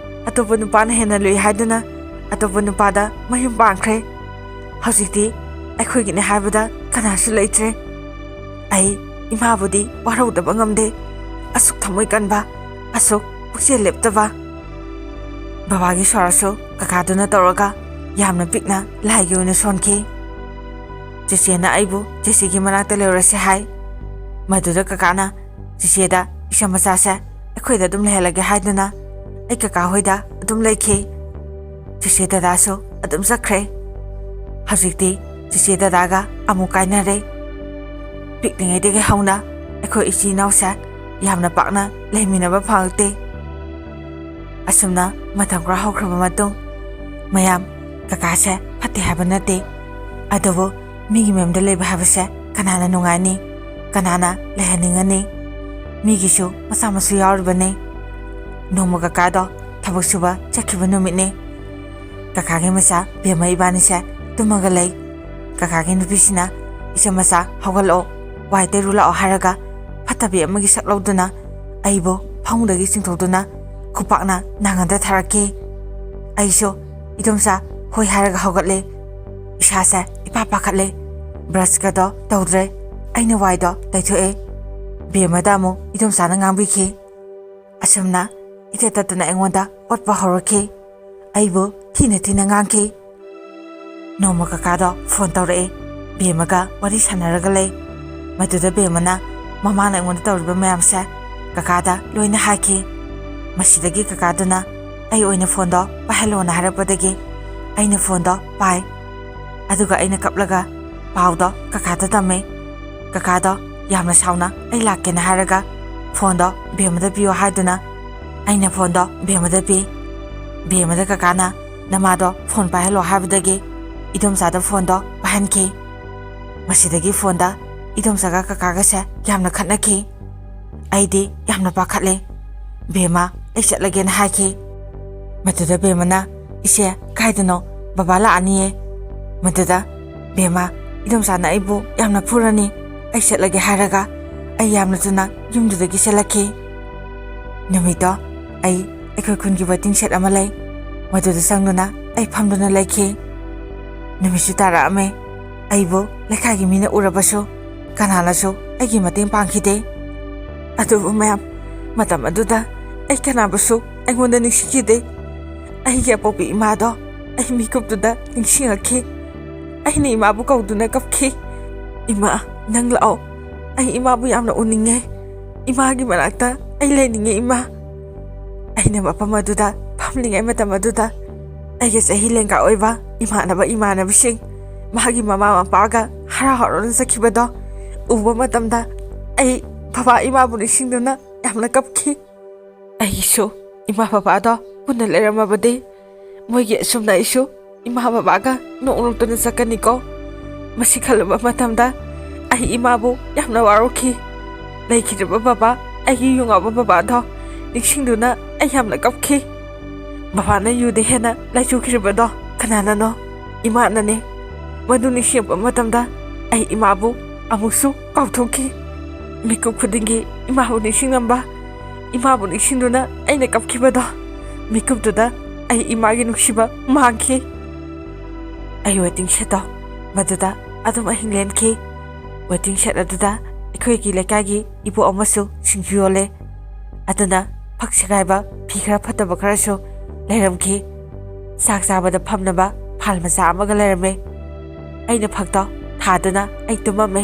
ꯑꯇꯣꯞꯄ ꯅꯨꯄꯥꯅ ꯍꯦꯟꯅ ꯂꯨꯏ ꯍꯥꯏꯗꯨꯅ ꯑꯇꯣꯞꯄ ꯅꯨꯄꯥꯗ ꯃꯌꯨꯝ ꯄꯥꯟꯈ꯭ꯔꯦ꯫ ꯍꯧꯖꯤꯛꯇꯤ ꯑꯩꯈꯣꯏꯒꯤꯅꯦ ꯍꯥꯏꯕꯗ ꯀꯅꯥꯁꯨ ꯂꯩꯇ꯭ꯔꯦ꯫ ꯑꯩ ꯏꯃꯥꯕꯨꯗꯤ ꯋꯥꯔꯧꯗꯕ ꯉꯝꯗꯦ꯫ ꯑꯁꯨꯛ ꯊꯃꯣꯏ ꯀꯟꯕ, ꯑꯁꯨꯛ ꯄꯨꯛꯆꯦꯜ ꯂꯦꯞꯇꯕ꯫ ꯕꯕꯥꯒꯤ ꯁꯣꯔꯥꯁꯨ ꯀꯀꯥꯗꯨꯅ ꯇꯧꯔꯒ ꯌꯥꯝꯅ ꯄꯤꯛꯅ ꯂꯥꯏꯒꯤ ꯑꯣꯏꯅ ꯁꯣꯟꯈꯤ꯫ ꯆꯦꯆꯦꯅ ꯑꯩꯕꯨ ꯆꯦꯆꯦꯒꯤ ꯃꯅꯥꯛꯇ ꯂꯩꯔꯨꯔꯁꯤ ꯍꯥꯏ꯫ ꯃꯗꯨꯗ ꯀꯀꯥꯅ ꯆꯦꯆꯦꯗ ꯏꯆꯥ ꯃꯆꯥꯁꯦ ꯑꯩꯈꯣꯏꯗ ꯑꯗꯨꯝ ꯂꯩꯍꯜꯂꯒꯦ ꯍꯥꯏꯗꯨꯅ ꯑꯩ ꯀꯀꯥ ꯍꯣꯏꯗ ꯑꯗꯨꯝ ꯂꯩꯈꯤ꯫ ꯆꯦꯆꯦ ꯗꯗꯥꯁꯨ ꯑꯗꯨꯝ ꯆꯠꯈ꯭ꯔꯦ꯫ ꯍꯧꯖꯤꯛꯇꯤ ꯆꯦꯆꯦ ꯗꯗꯥꯒ ꯑꯃꯨꯛ ꯀꯥꯏꯅꯔꯦ꯫ ꯄꯤꯛꯂꯤꯉꯩꯗꯒꯤ ꯍꯧꯅ ꯑꯩꯈꯣꯏ ꯏꯆꯤꯟ ꯏꯅꯥꯎꯁꯦ ꯌꯥꯝꯅ ꯄꯥꯛꯅ ꯂꯩꯃꯤꯟꯅꯕ ꯐꯪꯉꯛꯇꯦ꯫ ꯑꯁꯨꯝꯅ ꯃꯇꯝ ꯈꯔ ꯍꯧꯈ꯭ꯔꯕ ꯃꯇꯨꯡ, ꯃꯌꯥꯝ, ꯀꯀꯥꯁꯦ ꯐꯠꯇꯦ ꯍꯥꯏꯕ ꯅꯠꯇꯦ, ꯑꯗꯨꯕꯨ ꯃꯤꯒꯤ ꯃꯌꯨꯝꯗ ꯂꯩꯕ ꯍꯥꯏꯕꯁꯦ ꯀꯅꯥꯅ ꯅꯨꯡꯉꯥꯏꯅꯤ? ꯀꯅꯥꯅ ꯂꯩꯍꯟꯅꯤꯡꯒꯅꯤ? ꯃꯤꯒꯤꯁꯨ ꯃꯆꯥ ꯃꯁꯨ ꯌꯥꯎꯔꯤꯕꯅꯤ꯫ ꯅꯣꯡꯃ ꯀꯀꯥꯗꯣ ꯊꯕꯛ ꯁꯨꯕ ꯆꯠꯈꯤꯕ ꯅꯨꯃꯤꯠꯅꯤ꯫ ꯀꯀꯥꯒꯤ ꯃꯆꯥ ꯕꯦꯝꯃ ꯏꯕꯥꯅꯤꯁꯦ ꯇꯨꯝꯃꯒ ꯂꯩ꯫ ꯀꯀꯥꯒꯤ ꯅꯨꯄꯤꯁꯤꯅ, "ꯏꯆꯝ ꯃꯆꯥ, ꯍꯧꯒꯠꯂꯛꯑꯣ, ꯋꯥꯏ ꯇꯩꯔꯨ ꯂꯥꯛꯑꯣ" ꯍꯥꯏꯔꯒ ꯐꯠꯇꯕꯤ ꯑꯃꯒꯤ ꯁꯛ ꯂꯧꯗꯨꯅ ꯑꯩꯕꯨ ꯐꯃꯨꯡꯗꯒꯤ ꯆꯤꯡꯊꯣꯛꯇꯨꯅ ꯈꯨꯄꯥꯛꯅ ꯅꯥꯉꯣꯟꯗ ꯊꯥꯔꯛꯈꯤ꯫ ꯑꯩꯁꯨ "ꯏꯗꯣꯝꯆꯥ, ꯍꯣꯏ" ꯍꯥꯏꯔꯒ ꯍꯧꯒꯠꯂꯦ꯫ ꯏꯁꯥꯁꯦ ꯏꯄꯥ ꯄꯥꯈꯠꯂꯦ꯫ ꯕ꯭ꯔꯁꯀꯗꯣ ꯇꯧꯗ꯭ꯔꯦ꯫ ꯑꯩꯅ ꯋꯥꯏꯗꯣ ꯇꯩꯊꯣꯛꯑꯦ꯫ ꯕꯦꯝꯃꯗ ꯑꯃꯨꯛ ꯏꯗꯣꯝꯆꯥꯅ ꯉꯥꯡꯕꯤꯈꯤ꯫ ꯑꯁꯨꯝꯅ ꯏꯊꯦ ꯇꯠꯇꯅ ꯑꯩꯉꯣꯟꯗ ꯑꯣꯠꯄ ꯍꯧꯔꯛꯈꯤ꯫ ꯑꯩꯕꯨ ꯊꯤꯅ ꯊꯤꯅ ꯉꯥꯡꯈꯤ꯫ ꯅꯣꯡꯃ ꯀꯀꯥꯗꯣ ꯐꯣꯟ ꯇꯧꯔꯛꯑꯦ꯫ ꯕꯦꯝꯃꯒ ꯋꯥꯔꯤ ꯁꯥꯟꯅꯔꯒ ꯂꯩ꯫ ꯃꯗꯨꯗ ꯕꯦꯝꯃꯅ ꯃꯃꯥꯅ ꯑꯩꯉꯣꯟꯗ ꯇꯧꯔꯤꯕ ꯃꯌꯥꯝꯁꯦ ꯀꯀꯥꯗ ꯂꯣꯏꯅ ꯍꯥꯏꯈꯤ꯫ ꯃꯁꯤꯗꯒꯤ ꯀꯀꯥꯗꯨꯅ ꯑꯩ ꯑꯣꯏꯅ ꯐꯣꯟꯗꯣ ꯄꯥꯏꯍꯜꯂꯣꯅ ꯍꯥꯏꯔꯛꯄꯗꯒꯤ ꯑꯩꯅ ꯐꯣꯟꯗꯣ ꯄꯥꯏ꯫ ꯑꯗꯨꯒ ꯑꯩꯅ ꯀꯞꯂꯒ ꯄꯥꯎꯗꯣ ꯀꯀꯥꯗ ꯇꯝꯃꯦ꯫ ꯀꯀꯥꯗꯣ ꯌꯥꯝꯅ ꯁꯥꯎꯅ ꯑꯩ ꯂꯥꯛꯀꯦꯅ ꯍꯥꯏꯔꯒ ꯐꯣꯟꯗꯣ ꯕꯦꯝꯃꯗ ꯄꯤꯌꯣ ꯍꯥꯏꯗꯨꯅ ꯑꯩꯅ ꯐꯣꯟꯗꯣ ꯕꯦꯝꯃꯗ ꯄꯤ꯫ ꯕꯦꯝꯃꯗ ꯀꯀꯥꯅ ꯅꯃꯥꯗꯣ ꯐꯣꯟ ꯄꯥꯏꯍꯜꯂꯣ ꯍꯥꯏꯕꯗꯒꯤ ꯏꯗꯣꯝꯆꯥꯗ ꯐꯣꯟꯗꯣ ꯄꯥꯏꯍꯟꯈꯤ꯫ ꯃꯁꯤꯗꯒꯤ ꯐꯣꯟꯗ ꯏꯗꯣꯝꯆꯥꯒ ꯀꯀꯥꯒꯁꯦ ꯌꯥꯝꯅ ꯈꯠꯅꯈꯤ꯫ ꯑꯩꯗꯤ ꯌꯥꯝꯅ ꯄꯥꯈꯠꯂꯦ꯫ ꯕꯦꯝꯃ, ꯑꯩ ꯆꯠꯂꯒꯦꯅ ꯍꯥꯏꯈꯤ꯫ ꯃꯗꯨꯗ ꯕꯦꯝꯃꯅ, "ꯏꯆꯦ, ꯀꯥꯏꯗꯅꯣ? ꯕꯕꯥ ꯂꯥꯛꯑꯅꯤꯌꯦ꯫" ꯃꯗꯨꯗ, "ꯕꯦꯝꯃ, ꯏꯗꯣꯝꯆꯥꯅ ꯑꯩꯕꯨ ꯌꯥꯝꯅ ꯐꯨꯔꯅꯤ꯫ ꯑꯩ ꯆꯠꯂꯒꯦ" ꯍꯥꯏꯔꯒ ꯑꯩ ꯌꯥꯝꯅ ꯊꯨꯅ ꯌꯨꯝꯗꯨꯗꯒꯤ ꯆꯦꯜꯂꯛꯈꯤ꯫ ꯅꯨꯃꯤꯠꯇꯣ ꯑꯩ ꯑꯩꯈꯣꯏ ꯈꯨꯟꯒꯤ ꯋꯦꯇꯤꯡ ꯁꯦꯠ ꯑꯃ ꯂꯩ, ꯃꯗꯨꯗ ꯆꯪꯗꯨꯅ ꯑꯩ ꯐꯝꯗꯨꯅ ꯂꯩꯈꯤ꯫ ꯅꯨꯃꯤꯠꯁꯨ ꯇꯥꯔꯛꯑꯝꯃꯦ꯫ ꯑꯩꯕꯨ ꯂꯩꯀꯥꯏꯒꯤ ꯃꯤꯅ ꯎꯔꯕꯁꯨ ꯀꯅꯥꯅꯁꯨ ꯑꯩꯒꯤ ꯃꯇꯦꯡ ꯄꯥꯡꯈꯤꯗꯦ꯫ ꯑꯗꯨꯕꯨ ꯃꯌꯥꯝ, ꯃꯇꯝ ꯑꯗꯨꯗ ꯑꯩ ꯀꯅꯥꯕꯨꯁꯨ ꯑꯩꯉꯣꯟꯗ ꯅꯤꯡꯁꯤꯡꯈꯤꯗꯦ꯫ ꯑꯩꯒꯤ ꯑꯄꯣꯛꯄꯤ ꯏꯃꯥꯗꯣ ꯑꯩ ꯃꯤꯀꯨꯞꯇꯨꯗ ꯅꯤꯡꯁꯤꯡꯉꯛꯈꯤ꯫ ꯑꯩꯅ ꯏꯃꯥꯕꯨ ꯀꯧꯗꯨꯅ ꯀꯞꯈꯤ꯫ "ꯏꯃꯥ, ꯅꯪ ꯂꯥꯛꯑꯣ꯫ ꯑꯩ ꯏꯃꯥꯕꯨ ꯌꯥꯝꯅ ꯎꯅꯤꯡꯉꯦ꯫ ꯏꯃꯥꯒꯤ ꯃꯅꯥꯛꯇ ꯑꯩ ꯂꯩꯅꯤꯡꯉꯦ, ꯏꯃꯥ꯫" ꯑꯩꯅ ꯃꯐꯝ ꯑꯗꯨꯗ ꯐꯝꯂꯤꯉꯩ ꯃꯇꯝ ꯑꯗꯨꯗ ꯑꯩꯒ ꯆꯍꯤ ꯂꯦꯡꯒꯥ ꯑꯣꯏꯕ ꯏꯃꯥꯟꯅꯕ ꯏꯃꯥꯟꯅꯕꯤꯁꯤꯡ, ꯃꯥꯒꯤ ꯃꯃꯥ ꯃꯄꯥꯒ ꯍꯔꯥꯎ ꯍꯔꯥꯎꯅ ꯆꯠꯈꯤꯕꯗꯣ ꯎꯕ ꯃꯇꯝꯗ ꯑꯩ ꯕꯕꯥ ꯏꯃꯥꯕꯨ ꯅꯤꯡꯁꯤꯡꯗꯨꯅ ꯌꯥꯝꯅ ꯀꯞꯈꯤ꯫ ꯑꯩꯒꯤꯁꯨ ꯏꯃꯥ ꯕꯕꯥꯗꯣ ꯄꯨꯟꯅ ꯂꯩꯔꯝꯃꯕꯗꯤ ꯃꯣꯏꯒꯤ ꯑꯁꯨꯝꯅ ꯑꯩꯁꯨ ꯏꯃꯥ ꯕꯕꯥꯒ ꯅꯣꯛ ꯅꯣꯛꯇꯨꯅ ꯆꯠꯀꯅꯤꯀꯣ꯫ ꯃꯁꯤ ꯈꯜꯂꯨꯕ ꯃꯇꯝꯗ ꯑꯩ ꯏꯃꯥꯕꯨ ꯌꯥꯝꯅ ꯋꯥꯔꯧꯈꯤ꯫ ꯂꯩꯈꯤꯗ꯭ꯔꯕ ꯕꯕꯥ, ꯑꯩꯒꯤ ꯌꯨ ꯉꯥꯎꯕ ꯕꯕꯥꯗꯣ ꯅꯤꯡꯁꯤꯡꯗꯨꯅ ꯑꯩ ꯌꯥꯝꯅ ꯀꯞꯈꯤ꯫ ꯕꯕꯥꯅ ꯌꯨꯗ ꯍꯦꯟꯅ ꯂꯥꯏꯆꯨꯈꯤꯔꯕꯗꯣ ꯀꯅꯥꯅꯅꯣ? ꯏꯃꯥꯅꯅꯦ꯫ ꯃꯗꯨ ꯅꯤꯡꯁꯤꯡꯂꯛꯄ ꯃꯇꯝꯗ ꯑꯩ ꯏꯃꯥꯕꯨ ꯑꯃꯨꯛꯁꯨ ꯀꯥꯎꯊꯣꯛꯈꯤ꯫ ꯃꯤꯀꯨꯞ ꯈꯨꯗꯤꯡꯒꯤ ꯏꯃꯥꯕꯨ ꯅꯤꯡꯁꯤꯡꯂꯝꯕ, ꯏꯃꯥꯕꯨ ꯅꯤꯡꯁꯤꯡꯗꯨꯅ ꯑꯩꯅ ꯀꯞꯈꯤꯕꯗꯣ, ꯃꯤꯀꯨꯞꯇꯨꯗ ꯑꯩ ꯏꯃꯥꯒꯤ ꯅꯨꯡꯁꯤꯕ ꯃꯥꯡꯈꯤ꯫ ꯑꯩ ꯋꯦꯇꯤꯡ ꯁꯦꯠꯇꯣ ꯃꯗꯨꯗ ꯑꯗꯨꯝ ꯑꯍꯤꯡ ꯂꯦꯟꯈꯤ꯫ ꯋꯦꯇꯤꯡ ꯁꯦꯠ ꯑꯗꯨꯗ ꯑꯩꯈꯣꯏꯒꯤ ꯂꯩꯀꯥꯏꯒꯤ ꯏꯕꯣꯛ ꯑꯃꯁꯨ ꯁꯤꯡꯖꯨ ꯌꯣꯜꯂꯦ꯫ ꯑꯗꯨꯅ ꯐꯛ ꯁꯦꯒꯥꯏꯕ, ꯐꯤ ꯈꯔ ꯐꯠꯇꯕ ꯈꯔꯁꯨ ꯂꯩꯔꯝꯈꯤ꯫ ꯆꯥꯛ ꯆꯥꯕꯗ ꯐꯝꯅꯕ ꯐꯥꯜ ꯃꯆꯥ ꯑꯃꯒ ꯂꯩꯔꯝꯃꯦ꯫ ꯑꯩꯅ ꯐꯛꯇꯣ ꯊꯥꯗꯨꯅ ꯑꯩ ꯇꯨꯝꯃꯝꯃꯦ꯫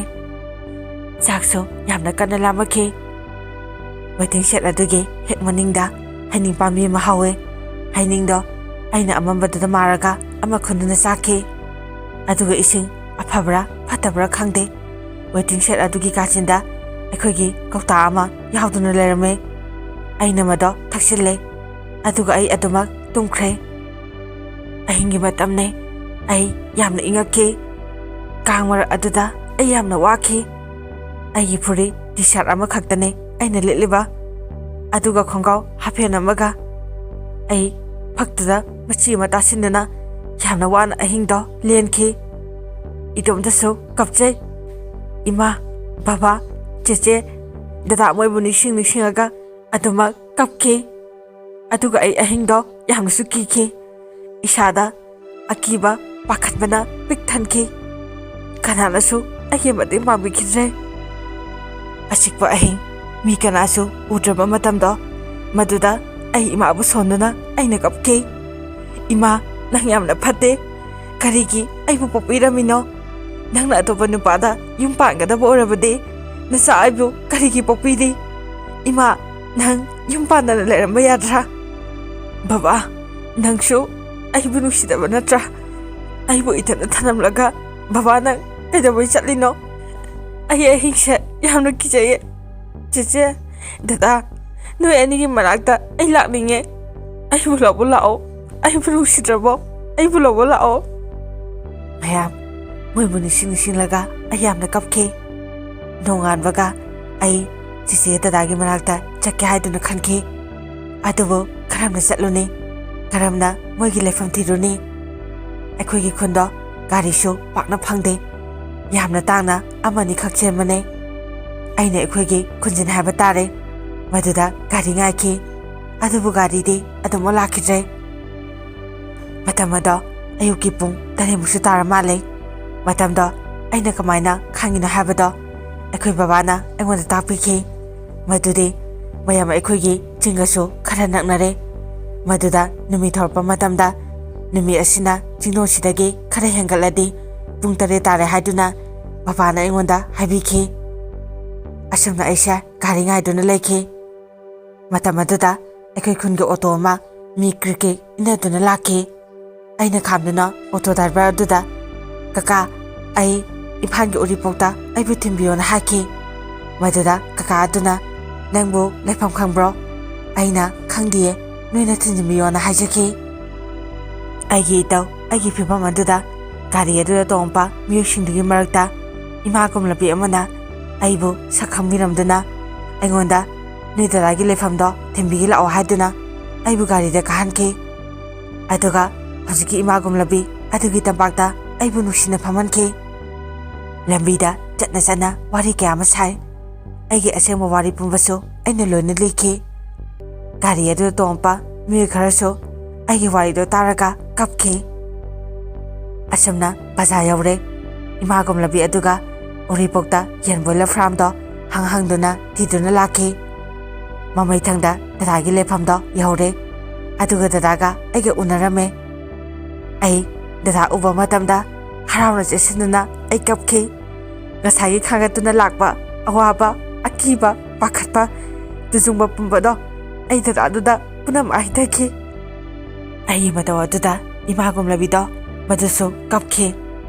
ꯆꯥꯛꯁꯨ ꯌꯥꯝꯅ ꯀꯟꯅ ꯂꯥꯝꯃꯛꯈꯤ꯫ ꯋꯦꯇꯤꯡ ꯁꯦꯠ ꯑꯗꯨꯒꯤ ꯍꯦꯛ ꯃꯅꯤꯡꯗ ꯍꯩꯅꯤꯡ ꯄꯥꯝꯕꯤ ꯑꯃ ꯍꯧꯋꯦ꯫ ꯍꯩꯅꯤꯡꯗꯣ ꯑꯩꯅ ꯑꯃꯝꯕꯗꯨꯗ ꯃꯥꯔꯒ ꯑꯃ ꯈꯨꯟꯗꯨꯅ ꯆꯥꯈꯤ꯫ ꯑꯗꯨꯒ ꯏꯁꯤꯡ ꯑꯐꯕ꯭ꯔꯥ ꯐꯠꯇꯕ꯭ꯔꯥ ꯈꯪꯗꯦ, ꯋꯦꯇꯤꯡ ꯁꯦꯠ ꯑꯗꯨꯒꯤ ꯀꯥꯆꯤꯟꯗ ꯑꯩꯈꯣꯏꯒꯤ ꯀꯧꯇꯥ ꯑꯃ ꯌꯥꯎꯗꯨꯅ ꯂꯩꯔꯝꯃꯦ꯫ ꯑꯩꯅ ꯃꯗꯣ ꯊꯛꯆꯤꯜꯂꯦ꯫ ꯑꯗꯨꯒ ꯑꯩ ꯑꯗꯨꯃꯛ ꯇꯨꯝꯈ꯭ꯔꯦ꯫ ꯑꯍꯤꯡꯒꯤ ꯃꯇꯝꯅꯦ꯫ ꯑꯩ ꯌꯥꯝꯅ ꯏꯪꯉꯛꯈꯤ꯫ ꯀꯥꯡ ꯃꯔꯛ ꯑꯗꯨꯗ ꯑꯩ ꯌꯥꯝꯅ ꯋꯥꯈꯤ꯫ ꯑꯩꯒꯤ ꯐꯨꯔꯤꯠ ꯇꯤ ꯁꯥꯔꯠ ꯑꯃꯈꯛꯇꯅꯦ ꯑꯩꯅ ꯂꯤꯠꯂꯤꯕ, ꯑꯗꯨꯒ ꯈꯣꯡꯒ꯭ꯔꯥꯎ ꯍꯥꯐꯦꯟ ꯑꯃꯒ꯫ ꯑꯩ ꯐꯛꯇꯨꯗ ꯃꯆꯤ ꯑꯃ ꯇꯥꯁꯤꯟꯗꯨꯅ ꯌꯥꯝꯅ ꯋꯥꯅ ꯑꯍꯤꯡꯗꯣ ꯂꯦꯟꯈꯤ꯫ ꯏꯇꯣꯝꯇꯁꯨ ꯀꯞꯆꯩ꯫ ꯏꯃꯥ, ꯕꯕꯥ, ꯆꯦꯆꯦ, ꯗꯗꯥ ꯃꯣꯏꯕꯨ ꯅꯤꯡꯁꯤꯡ ꯅꯤꯡꯁꯤꯡꯉꯒ ꯑꯗꯨꯃꯛ ꯀꯞꯈꯤ꯫ ꯑꯗꯨꯒ ꯑꯩ ꯑꯍꯤꯡꯗꯣ ꯌꯥꯝꯅꯁꯨ ꯀꯤꯈꯤ꯫ ꯏꯁꯥꯗ ꯑꯀꯤꯕ, ꯄꯥꯈꯠꯄꯅ ꯄꯤꯛ ꯊꯟꯈꯤ꯫ ꯀꯅꯥꯅꯁꯨ ꯑꯩꯒꯤ ꯃꯇꯦꯡ ꯄꯥꯡꯕꯤꯈꯤꯗ꯭ꯔꯦ꯫ ꯑꯆꯤꯛꯄ ꯑꯍꯤꯡ, ꯃꯤ ꯀꯅꯥꯁꯨ ꯎꯗ꯭ꯔꯕ ꯃꯇꯝꯗꯣ, ꯃꯗꯨꯗ ꯑꯩ ꯏꯃꯥꯕꯨ ꯁꯣꯟꯗꯨꯅ ꯑꯩꯅ ꯀꯞꯈꯤ꯫ "ꯏꯃꯥ, ꯅꯪ ꯌꯥꯝꯅ ꯐꯠꯇꯦ꯫ ꯀꯔꯤꯒꯤ ꯑꯩꯕꯨ ꯄꯣꯛꯄꯤꯔꯝꯃꯤꯅꯣ? ꯅꯪꯅ ꯑꯇꯣꯞꯄ ꯅꯨꯄꯥꯗ ꯌꯨꯝ ꯄꯥꯟꯒꯗꯕ ꯑꯣꯏꯔꯕꯗꯤ ꯅꯆꯥ ꯑꯩꯕꯨ ꯀꯔꯤꯒꯤ ꯄꯣꯛꯄꯤꯔꯤ? ꯏꯃꯥ, ꯅꯪ ꯌꯨꯝ ꯄꯥꯟꯗꯅ ꯂꯩꯔꯝꯕ ꯌꯥꯗ꯭ꯔꯥ? ꯕꯕꯥ, ꯅꯪꯁꯨ ꯑꯩꯕꯨ ꯅꯨꯡꯁꯤꯗꯕ ꯅꯠꯇ꯭ꯔꯥ? ꯑꯩꯕꯨ ꯏꯊꯟꯗ ꯊꯅꯝꯂꯒ ꯕꯕꯥ, ꯅꯪ ꯀꯩꯗꯧꯕꯩ ꯆꯠꯂꯤꯅꯣ? ꯑꯩ ꯑꯍꯤꯡꯁꯦ ꯌꯥꯝꯅ ꯀꯤꯖꯩꯌꯦ꯫ ꯆꯦꯆꯦ, ꯗꯗꯥ, ꯅꯣꯏ ꯑꯅꯤꯒꯤ ꯃꯅꯥꯛꯇ ꯑꯩ ꯂꯥꯛꯅꯤꯡꯉꯦ꯫ ꯑꯩꯕꯨ ꯂꯧꯕ ꯂꯥꯛꯑꯣ꯫ ꯑꯩꯕꯨ ꯅꯨꯡꯁꯤꯗ꯭ꯔꯕꯣ? ꯑꯩꯕꯨ ꯂꯧꯕ ꯂꯥꯛꯑꯣ꯫" ꯃꯌꯥꯝ, ꯃꯣꯏꯕꯨ ꯅꯤꯡꯁꯤꯡ ꯅꯤꯡꯁꯤꯡꯂꯒ ꯑꯩ ꯌꯥꯝꯅ ꯀꯞꯈꯤ꯫ ꯅꯣꯡꯉꯥꯟꯕꯒ ꯑꯩ ꯆꯦꯆꯦ ꯗꯗꯥꯒꯤ ꯃꯅꯥꯛꯇ ꯆꯠꯀꯦ ꯍꯥꯏꯗꯨꯅ ꯈꯟꯈꯤ꯫ ꯑꯗꯨꯕꯨ ꯀꯔꯝꯅ ꯆꯠꯂꯨꯅꯤ? ꯀꯔꯝꯅ ꯃꯣꯏꯒꯤ ꯂꯩꯐꯝ ꯊꯤꯔꯨꯅꯤ? ꯑꯩꯈꯣꯏꯒꯤ ꯈꯨꯟꯗꯣ ꯒꯥꯔꯤꯁꯨ ꯄꯥꯛꯅ ꯐꯪꯗꯦ꯫ ꯌꯥꯝꯅ ꯇꯥꯡꯅ ꯑꯃꯅꯤꯈꯛ ꯆꯦꯟꯕꯅꯦ꯫ ꯑꯩꯅ ꯑꯩꯈꯣꯏꯒꯤ ꯈꯨꯟꯖꯤꯟ ꯍꯥꯏꯕ ꯇꯥꯔꯦ, ꯃꯗꯨꯗ ꯒꯥꯔꯤ ꯉꯥꯏꯈꯤ꯫ ꯑꯗꯨꯕꯨ ꯒꯥꯔꯤꯗꯤ ꯑꯗꯨꯃꯛ ꯂꯥꯛꯈꯤꯗ꯭ꯔꯦ꯫ ꯃꯇꯝ ꯑꯗꯣ ꯑꯌꯨꯛꯀꯤ ꯄꯨꯡ ꯇꯔꯦꯠꯃꯨꯛꯁꯨ ꯇꯥꯔ ꯃꯥꯜꯂꯦ꯫ ꯃꯇꯝꯗꯣ ꯑꯩꯅ ꯀꯃꯥꯏꯅ ꯈꯪꯉꯤꯅꯣ ꯍꯥꯏꯕꯗꯣ ꯑꯩꯈꯣꯏ ꯕꯕꯥꯅ ꯑꯩꯉꯣꯟꯗ ꯇꯥꯛꯄꯤꯈꯤ꯫ ꯃꯗꯨꯗꯤ ꯃꯌꯥꯝ ꯑꯩꯈꯣꯏꯒꯤ ꯆꯤꯡꯒꯁꯨ ꯈꯔ ꯅꯛꯅꯔꯦ꯫ ꯃꯗꯨꯗ ꯅꯨꯃꯤꯠ ꯊꯣꯔꯛꯄ ꯃꯇꯝꯗ ꯅꯨꯃꯤꯠ ꯑꯁꯤꯅ ꯆꯤꯡꯗꯣꯟꯁꯤꯗꯒꯤ ꯈꯔ ꯍꯦꯟꯒꯠꯂꯗꯤ ꯄꯨꯡ ꯇꯔꯦꯠ ꯇꯥꯔꯦ ꯍꯥꯏꯗꯨꯅ ꯕꯕꯥꯅ ꯑꯩꯉꯣꯟꯗ ꯍꯥꯏꯕꯤꯈꯤ꯫ ꯑꯁꯨꯝꯅ ꯑꯩꯁꯦ ꯒꯥꯔꯤ ꯉꯥꯏꯗꯨꯅ ꯂꯩꯈꯤ꯫ ꯃꯇꯝ ꯑꯗꯨꯗ ꯑꯩꯈꯣꯏ ꯈꯨꯟꯒꯤ ꯑꯣꯇꯣ ꯑꯃ ꯃꯤ ꯀ꯭ꯔꯤꯛ ꯀ꯭ꯔꯤꯛ ꯏꯟꯅꯗꯨꯅ ꯂꯥꯛꯈꯤ꯫ ꯑꯩꯅ ꯈꯥꯝꯗꯨꯅ ꯑꯣꯇꯣ ꯗ꯭ꯔꯥꯏꯚꯔ ꯑꯗꯨꯗ, "ꯀꯀꯥ, ꯑꯩ ꯏꯝꯐꯥꯜꯒꯤ ꯎꯔꯤꯄꯣꯛꯇ ꯑꯩꯕꯨ ꯊꯤꯟꯕꯤꯌꯣꯅ ꯍꯥꯏꯈꯤ꯫" ꯃꯗꯨꯗ ꯀꯀꯥ ꯑꯗꯨꯅ, "ꯅꯪꯕꯨ ꯂꯩꯐꯝ ꯈꯪꯕ꯭ꯔꯣ?" ꯑꯩꯅ, "ꯈꯪꯗꯤꯌꯦ, ꯅꯣꯏꯅ ꯊꯤꯟꯖꯤꯟꯕꯤꯌꯣꯅ ꯍꯥꯏꯖꯈꯤ꯫" ꯑꯩꯒꯤ ꯏꯇꯧ, ꯑꯩꯒꯤ ꯐꯤꯕꯝ ꯑꯗꯨꯗ ꯒꯥꯔꯤ ꯑꯗꯨꯗ ꯇꯣꯡꯕ ꯃꯤꯑꯣꯏꯁꯤꯡꯗꯨꯒꯤ ꯃꯔꯛꯇ ꯏꯃꯥ ꯒꯨꯝꯂꯕꯤ ꯑꯃꯅ ꯑꯩꯕꯨ ꯁꯛ ꯈꯪꯕꯤꯔꯝꯗꯨꯅ ꯑꯩꯉꯣꯟꯗ ꯅꯣꯏ ꯗꯗꯥꯒꯤ ꯂꯩꯐꯝꯗꯣ ꯊꯤꯟꯕꯤꯒꯦ ꯂꯥꯛꯑꯣ ꯍꯥꯏꯗꯨꯅ ꯑꯩꯕꯨ ꯒꯥꯔꯤꯗ ꯀꯥꯍꯟꯈꯤ꯫ ꯑꯗꯨꯒ ꯍꯧꯖꯤꯛꯀꯤ ꯏꯃꯥ ꯒꯨꯝꯂꯕꯤ ꯑꯗꯨꯒꯤ ꯇꯝꯄꯥꯛꯇ ꯑꯩꯕꯨ ꯅꯨꯡꯁꯤꯅ ꯐꯝꯍꯟꯈꯤ꯫ ꯂꯝꯕꯤꯗ ꯆꯠꯅ ꯆꯠꯅ ꯋꯥꯔꯤ ꯀꯌꯥ ꯑꯃ ꯁꯥꯏ꯫ ꯑꯩꯒꯤ ꯑꯁꯦꯡꯕ ꯋꯥꯔꯤ ꯄꯨꯝꯕꯁꯨ ꯑꯩꯅ ꯂꯣꯏꯅ ꯂꯤꯈꯤ꯫ ꯒꯥꯔꯤ ꯑꯗꯨꯗ ꯇꯣꯡꯕ ꯃꯤꯑꯣꯏ ꯈꯔꯁꯨ ꯑꯩꯒꯤ ꯋꯥꯔꯤꯗꯣ ꯇꯥꯔꯒ ꯀꯞꯈꯤ꯫ ꯑꯁꯨꯝꯅ ꯕꯖꯥꯔ ꯌꯧꯔꯦ꯫ ꯏꯃꯥ ꯒꯨꯝꯂꯕꯤ ꯑꯗꯨꯒ ꯎꯔꯤꯄꯣꯛꯇ ꯌꯦꯟ ꯕꯣꯏꯂꯔ ꯐꯥꯔꯝꯗꯣ ꯍꯪ ꯍꯪꯗꯨꯅ ꯊꯤꯗꯨꯅ ꯂꯥꯛꯈꯤ꯫ ꯃꯃꯩꯊꯪꯗ ꯗꯗꯥꯒꯤ ꯂꯩꯐꯝꯗꯣ ꯌꯧꯔꯦ꯫ ꯑꯗꯨꯒ ꯗꯗꯥꯒ ꯑꯩꯒ ꯎꯅꯔꯝꯃꯦ꯫ ꯑꯩ ꯗꯗꯥ ꯎꯕ ꯃꯇꯝꯗ ꯍꯔꯥꯎꯅ ꯆꯦꯠꯁꯤꯟꯗꯨꯅ ꯑꯩ ꯀꯞꯈꯤ꯫ ꯉꯁꯥꯏꯒꯤ ꯈꯥꯡꯒꯠꯇꯨꯅ ꯂꯥꯛꯄ ꯑꯋꯥꯕ, ꯑꯀꯤꯕ, ꯄꯥꯈꯠꯄ, ꯇꯨꯖꯨꯡꯕ ꯄꯨꯝꯕꯗꯣ ꯑꯩ ꯗꯗꯥꯗꯨꯗ ꯄꯨꯝꯅꯃꯛ ꯍꯥꯏꯊꯈꯤ꯫ ꯑꯩꯒꯤ ꯃꯇꯧ ꯑꯗꯨꯗ ꯏꯃꯥ ꯒꯨꯝꯂꯕꯤꯗꯣ ꯃꯗꯨꯁꯨ ꯀꯞꯈꯤ꯫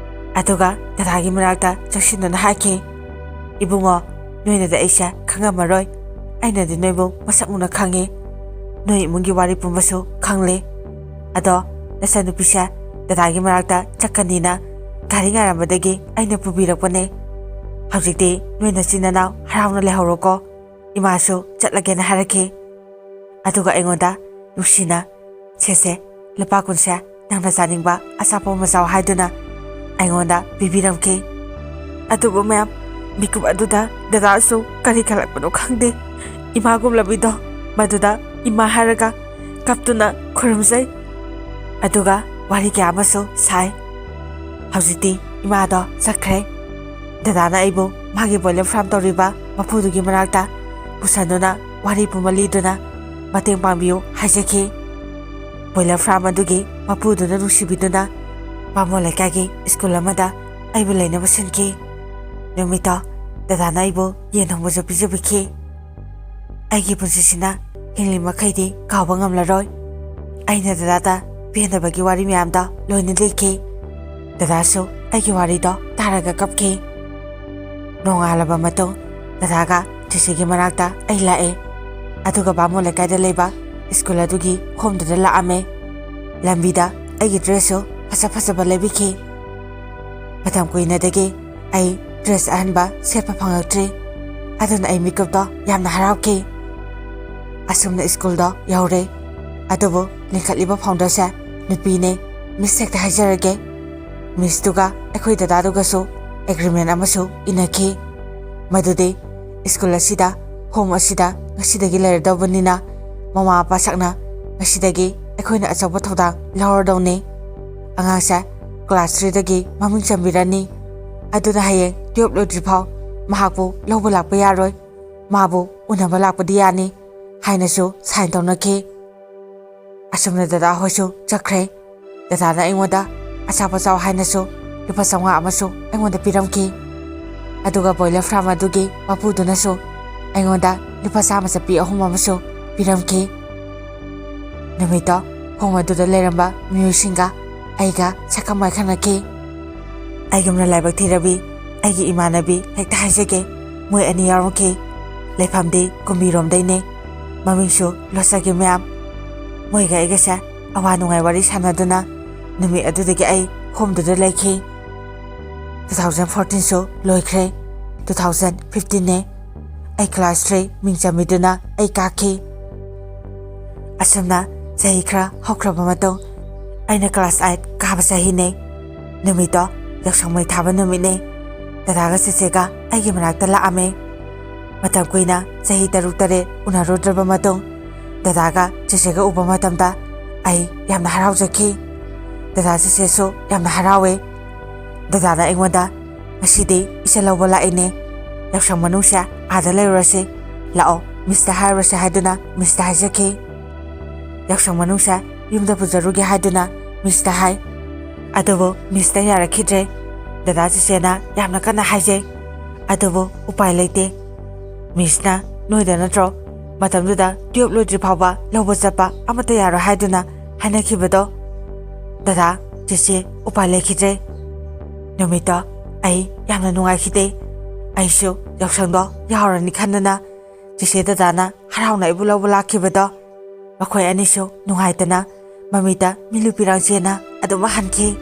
ꯑꯗꯨꯒ ꯗꯗꯥꯒꯤ ꯃꯅꯥꯛꯇ ꯆꯪꯁꯤꯟꯗꯨꯅ ꯍꯥꯏꯈꯤ, "ꯏꯕꯨꯡꯉꯣ, ꯅꯣꯏꯅꯗꯤ ꯑꯩꯁꯦ ꯈꯪꯉꯝꯃꯔꯣꯏ꯫ ꯑꯩꯅꯗꯤ ꯅꯣꯏꯕꯨ ꯃꯁꯛ ꯃꯨꯟꯅ ꯈꯪꯉꯤ꯫ ꯅꯣꯏ ꯏꯃꯨꯡꯒꯤ ꯋꯥꯔꯤ ꯄꯨꯝꯕꯁꯨ ꯈꯪꯂꯦ꯫ ꯑꯗꯣ ꯅꯆꯟꯅꯨꯄꯤꯁꯦ ꯗꯗꯥꯒꯤ ꯃꯅꯥꯛꯇ ꯆꯠꯀꯅꯤꯅ ꯒꯥꯔꯤ ꯉꯥꯏꯔꯝꯕꯗꯒꯤ ꯑꯩꯅ ꯄꯨꯕꯤꯔꯛꯄꯅꯦ꯫ ꯍꯧꯖꯤꯛꯇꯤ ꯅꯣꯏ ꯅꯆꯤꯟ ꯅꯅꯥꯎ ꯍꯔꯥꯎꯅ ꯂꯩꯍꯧꯔꯣꯀꯣ꯫ ꯏꯃꯥꯁꯨ ꯆꯠꯂꯒꯦꯅ ꯍꯥꯏꯔꯛꯈꯤ꯫ ꯑꯗꯨꯒ ꯑꯩꯉꯣꯟꯗ ꯅꯨꯡꯁꯤꯅ, 'ꯁꯦꯁꯦ, ꯂꯨꯄꯥ ꯀꯨꯟꯁꯦ ꯅꯪꯅ ꯆꯥꯅꯤꯡꯕ ꯑꯆꯥꯄꯣꯠ ꯑꯃ ꯆꯥꯎ' ꯍꯥꯏꯗꯨꯅ ꯑꯩꯉꯣꯟꯗ ꯄꯤꯕꯤꯔꯝꯈꯤ꯫ ꯑꯗꯨꯕꯨ ꯃꯌꯥꯝ, ꯃꯤꯀꯨꯞ ꯑꯗꯨꯗ ꯗꯗꯥꯁꯨ ꯀꯔꯤ ꯈꯜꯂꯛꯄꯅꯣ ꯈꯪꯗꯦ꯫ ꯏꯃꯥ ꯒꯨꯝꯂꯕꯤꯗꯣ ꯃꯗꯨꯗ ꯏꯃꯥ ꯍꯥꯏꯔꯒ ꯀꯞꯇꯨꯅ ꯈꯨꯔꯨꯝꯖꯩ꯫ ꯑꯗꯨꯒ ꯋꯥꯔꯤ ꯀꯌꯥ ꯑꯃꯁꯨ ꯁꯥꯏ꯫ ꯍꯧꯖꯤꯛꯇꯤ ꯏꯃꯥꯗꯣ ꯆꯠꯈ꯭ꯔꯦ꯫ ꯗꯗꯥꯅ ꯑꯩꯕꯨ ꯃꯥꯒꯤ ꯕꯣꯏꯂꯔ ꯐꯥꯔꯝ ꯇꯧꯔꯤꯕ ꯃꯄꯨꯗꯨꯒꯤ ꯃꯅꯥꯛꯇ ꯄꯨꯁꯟꯗꯨꯅ ꯋꯥꯔꯤ ꯄꯨꯝꯕ ꯂꯤꯗꯨꯅ ꯃꯇꯦꯡ ꯄꯥꯡꯕꯤꯌꯨ ꯍꯥꯏꯖꯈꯤ꯫ ꯕꯣꯏꯂꯔ ꯐꯥꯔꯝ ꯑꯗꯨꯒꯤ ꯃꯄꯨꯗꯨꯅ ꯅꯨꯡꯁꯤꯕꯤꯗꯨꯅ ꯕꯥꯃꯣꯟ ꯂꯩꯀꯥꯏꯒꯤ ꯁ꯭ꯀꯨꯜ ꯑꯃꯗ ꯑꯩꯕꯨ ꯂꯩꯅꯕ ꯁꯤꯟꯈꯤ꯫ ꯅꯨꯃꯤꯠꯇꯣ ꯗꯗꯥꯅ ꯑꯩꯕꯨ ꯌꯦꯟ ꯊꯣꯡꯕꯁꯨ ꯄꯤꯖꯕꯤꯈꯤ꯫ ꯑꯩꯒꯤ ꯄꯨꯟꯁꯤꯁꯤꯅ ꯍꯤꯡꯂꯤ ꯃꯈꯩꯗꯤ ꯀꯥꯎꯕ ꯉꯝꯂꯔꯣꯏ꯫ ꯑꯩꯅ ꯗꯗꯥꯗ ꯄꯦꯟꯗꯕꯒꯤ ꯋꯥꯔꯤ ꯃꯌꯥꯝꯗꯣ ꯂꯣꯏꯅ ꯂꯤꯈꯤ꯫ ꯗꯗꯥꯁꯨ ꯑꯩꯒꯤ ꯋꯥꯔꯤꯗꯣ ꯇꯥꯔꯒ ꯀꯞꯈꯤ꯫ ꯅꯣꯡꯉꯥꯜꯂꯕ ꯃꯇꯨꯡ ꯗꯗꯥꯒ ꯆꯤꯆꯦꯒꯤ ꯃꯅꯥꯛꯇ ꯑꯩ ꯂꯥꯛꯑꯦ꯫ ꯑꯗꯨꯒ ꯕꯥꯃꯣꯟ ꯂꯩꯀꯥꯏꯗ ꯂꯩꯕ ꯁ꯭ꯀꯨꯜ ꯑꯗꯨꯒꯤ ꯍꯣꯝꯗꯨꯗ ꯂꯥꯛꯑꯝꯃꯦ꯫ ꯂꯝꯕꯤꯗ ꯑꯩꯒꯤ ꯗ꯭ꯔꯦꯁꯁꯨ ꯐꯖ ꯐꯖꯕ ꯂꯩꯕꯤꯈꯤ꯫ ꯃꯇꯝ ꯀꯨꯏꯅꯗꯒꯤ ꯑꯩ ꯗ꯭ꯔꯦꯁ ꯑꯍꯟꯕ ꯁꯦꯠꯄ ꯐꯪꯉꯛꯇ꯭ꯔꯤ꯫ ꯑꯗꯨꯅ ꯑꯩ ꯃꯤꯀꯨꯞꯇꯣ ꯌꯥꯝꯅ ꯍꯔꯥꯎꯈꯤ꯫ ꯑꯁꯨꯝꯅ ꯁ꯭ꯀꯨꯜꯗꯣ ꯌꯧꯔꯦ꯫ ꯑꯗꯨꯕꯨ ꯂꯤꯡꯈꯠꯂꯤꯕ ꯐꯥꯎꯟꯗꯔꯁꯦ ꯅꯨꯄꯤꯅꯦ꯫ ꯃꯤꯁ ꯍꯦꯛꯇ ꯍꯥꯏꯖꯔꯒꯦ꯫ ꯃꯤꯁꯇꯨꯒ ꯑꯩꯈꯣꯏ ꯗꯗꯥꯗꯨꯒꯁꯨ ꯑꯦꯒ꯭ꯔꯤꯃꯦꯟ ꯑꯃꯁꯨ ꯏꯅꯈꯤ꯫ ꯃꯗꯨꯗꯤ ꯁ꯭ꯀꯨꯜ ꯑꯁꯤꯗ, ꯍꯣꯝ ꯑꯁꯤꯗ ꯉꯁꯤꯗꯒꯤ ꯂꯩꯔꯗꯧꯕꯅꯤꯅ ꯃꯃꯥ ꯃꯄꯥ ꯁꯛꯅ ꯉꯁꯤꯗꯒꯤ ꯑꯩꯈꯣꯏꯅ ꯑꯆꯧꯕ ꯊꯧꯗꯥꯡ ꯂꯧꯔꯗꯧꯅꯤ꯫ ꯑꯉꯥꯡꯁꯦ ꯀ꯭ꯂꯥꯁ ꯊ꯭ꯔꯤꯗꯒꯤ ꯃꯃꯤꯡ ꯆꯟꯕꯤꯔꯅꯤ꯫ ꯑꯗꯨꯅ ꯍꯌꯦꯡ ꯇꯨꯌꯦꯜꯞ ꯂꯣꯏꯗ꯭ꯔꯤ ꯐꯥꯎ ꯃꯍꯥꯛꯄꯨ ꯂꯧꯕ ꯂꯥꯛꯄ ꯌꯥꯔꯣꯏ, ꯃꯥꯕꯨ ꯎꯅꯕ ꯂꯥꯛꯄꯗꯤ ꯌꯥꯅꯤ ꯍꯥꯏꯅꯁꯨ ꯁꯥꯏꯟ ꯇꯧꯅꯈꯤ꯫ ꯑꯁꯨꯝꯅ ꯗꯗꯥ ꯍꯣꯏꯁꯨ ꯆꯠꯈ꯭ꯔꯦ꯫ ꯗꯗꯥꯅ ꯑꯩꯉꯣꯟꯗ ꯑꯆꯥꯄꯣꯠ ꯆꯥꯎ ꯍꯥꯏꯅꯁꯨ ꯂꯨꯄꯥ ꯆꯥꯝꯃꯉꯥ ꯑꯃꯁꯨ ꯑꯩꯉꯣꯟꯗ ꯄꯤꯔꯝꯈꯤ꯫ ꯑꯗꯨꯒ ꯕꯣꯏꯂꯔ ꯐꯥꯔꯝ ꯑꯗꯨꯒꯤ ꯃꯄꯨꯗꯨꯅꯁꯨ ꯑꯩꯉꯣꯟꯗ ꯂꯨꯄꯥ ꯆꯥꯝꯃ ꯆꯠꯄꯤ ꯑꯍꯨꯝ ꯑꯃꯁꯨ ꯄꯤꯔꯝꯈꯤ꯫ ꯅꯨꯃꯤꯠꯇꯣ ꯍꯣꯝ ꯑꯗꯨꯗ ꯂꯩꯔꯝꯕ ꯃꯤꯑꯣꯏꯁꯤꯡꯒ ꯑꯩꯒ ꯁꯛꯈꯪ ꯃꯥꯏꯈꯪꯅꯈꯤ꯫ ꯑꯩꯒꯨꯝꯅ ꯂꯥꯏꯕꯛ ꯊꯤꯔꯕꯤ ꯑꯩꯒꯤ ꯏꯃꯥꯟꯅꯕꯤ ꯍꯦꯛꯇ ꯍꯥꯏꯖꯒꯦ, ꯃꯣꯏ ꯑꯅꯤ ꯌꯥꯎꯔꯝꯈꯤ꯫ ꯂꯩꯐꯝꯗꯤ ꯀꯨꯝꯕꯤꯔꯣꯝꯗꯩꯅꯦ, ꯃꯃꯤꯡꯁꯨ ꯂꯣꯠꯆꯒꯦ ꯃꯌꯥꯝ꯫ ꯃꯣꯏꯒ ꯑꯩꯒꯁꯦ ꯑꯋꯥ ꯅꯨꯡꯉꯥꯏ ꯋꯥꯔꯤ ꯁꯥꯟꯅꯗꯨꯅ ꯅꯨꯃꯤꯠ ꯑꯗꯨꯗꯒꯤ ꯑꯩ ꯍꯣꯝꯗꯨꯗ ꯂꯩꯈꯤ꯫ ꯇꯨ ꯊꯥꯎꯖꯟ ꯐꯣꯔꯇꯤꯟꯁꯨ ꯂꯣꯏꯈ꯭ꯔꯦ, ꯇꯨ ꯊꯥꯎꯖꯟ ꯐꯤꯐꯇꯤꯟꯅꯦ꯫ ꯑꯩ ꯀ꯭ꯂꯥꯁ ꯊ꯭ꯔꯤ ꯃꯤꯡ ꯆꯟꯕꯤꯗꯨꯅ ꯑꯩ ꯀꯥꯈꯤ꯫ ꯑꯁꯨꯝꯅ ꯆꯍꯤ ꯈꯔ ꯍꯧꯈ꯭ꯔꯕ ꯃꯇꯨꯡ, ꯑꯩꯅ ꯀ꯭ꯂꯥꯁ ꯑꯥꯏꯠ ꯀꯥꯕ ꯆꯍꯤꯅꯦ꯫ ꯅꯨꯃꯤꯠꯇꯣ ꯌꯥꯎꯁꯪ ꯃꯩ ꯊꯥꯕ ꯅꯨꯃꯤꯠꯅꯦ꯫ ꯗꯗꯥꯒ ꯆꯦꯆꯦꯒ ꯑꯩꯒꯤ ꯃꯅꯥꯛꯇ ꯂꯥꯛꯑꯝꯃꯦ꯫ ꯃꯇꯝ ꯀꯨꯏꯅ, ꯆꯍꯤ ꯇꯔꯨꯛ ꯇꯔꯦꯠ ꯎꯅꯔꯨꯗ꯭ꯔꯕ ꯃꯇꯨꯡ, ꯗꯗꯥꯒ ꯆꯦꯆꯦꯒ ꯎꯕ ꯃꯇꯝꯗ ꯑꯩ ꯌꯥꯝꯅ ꯍꯔꯥꯎꯖꯈꯤ꯫ ꯗꯗꯥ ꯆꯦꯆꯦꯁꯨ ꯌꯥꯝꯅ ꯍꯔꯥꯎꯋꯦ꯫ ꯗꯗꯥꯅ ꯑꯩꯉꯣꯟꯗ, "ꯉꯁꯤꯗꯤ ꯏꯆꯦ ꯂꯧꯕ ꯂꯥꯛꯏꯅꯦ, ꯌꯥꯎꯁꯪ ꯃꯅꯨꯡꯁꯦ ꯑꯥꯗ ꯂꯩꯔꯨꯔꯁꯤ, ꯂꯥꯛꯑꯣ, ꯃꯤꯁꯇ ꯍꯥꯏꯔꯨꯔꯁꯤ" ꯍꯥꯏꯗꯨꯅ ꯃꯤꯁꯇ ꯍꯥꯏꯖꯈꯤ꯫ ꯌꯥꯎꯁꯪ ꯃꯅꯨꯡꯁꯦ ꯌꯨꯝꯗ ꯄꯨꯖꯔꯨꯒꯦ ꯍꯥꯏꯗꯨꯅ ꯃꯤꯁꯇ ꯍꯥꯏ꯫ ꯑꯗꯨꯕꯨ ꯃꯤꯁꯇ ꯌꯥꯔꯛꯈꯤꯗ꯭ꯔꯦ꯫ ꯗꯗꯥ ꯆꯦꯆꯦꯅ ꯌꯥꯝꯅ ꯀꯟꯅ ꯍꯥꯏꯖꯩ, ꯑꯗꯨꯕꯨ ꯎꯄꯥꯏ ꯂꯩꯇꯦ꯫ ꯃꯤꯁꯅ ꯅꯣꯏꯗ ꯅꯠꯇ꯭ꯔꯣ ꯃꯇꯝꯗꯨꯗ ꯇꯨꯌꯦꯜꯞ ꯂꯣꯏꯗ꯭ꯔꯤ ꯐꯥꯎꯕ ꯂꯧꯕ ꯆꯠꯄ ꯑꯃꯠꯇ ꯌꯥꯔꯣꯏ ꯍꯥꯏꯗꯨꯅ ꯍꯥꯏꯅꯈꯤꯕꯗꯣ? ꯗꯗꯥ, ꯆꯦꯆꯦ, ꯎꯄꯥꯏ ꯂꯩꯈꯤꯗ꯭ꯔꯦ꯫ ꯅꯨꯃꯤꯠꯇꯣ ꯑꯩ ꯌꯥꯝꯅ ꯅꯨꯡꯉꯥꯏꯈꯤꯗꯦ꯫ ꯑꯩꯁꯨ ꯌꯥꯎꯁꯪꯗꯣ ꯌꯥꯎꯔꯅꯤ ꯈꯟꯗꯅ ꯆꯦꯆꯦ ꯗꯗꯥꯅ ꯍꯔꯥꯎꯅ ꯑꯩꯕꯨ ꯂꯧꯕ ꯂꯥꯛꯈꯤꯕꯗꯣ, ꯃꯈꯣꯏ ꯑꯅꯤꯁꯨ ꯅꯨꯡꯉꯥꯏꯇꯅ ꯃꯃꯤꯠꯇ ꯃꯤꯠꯂꯨ ꯄꯤꯔꯥꯡ ꯆꯦꯅ ꯑꯗꯨꯝ ꯍꯟꯈꯤ꯫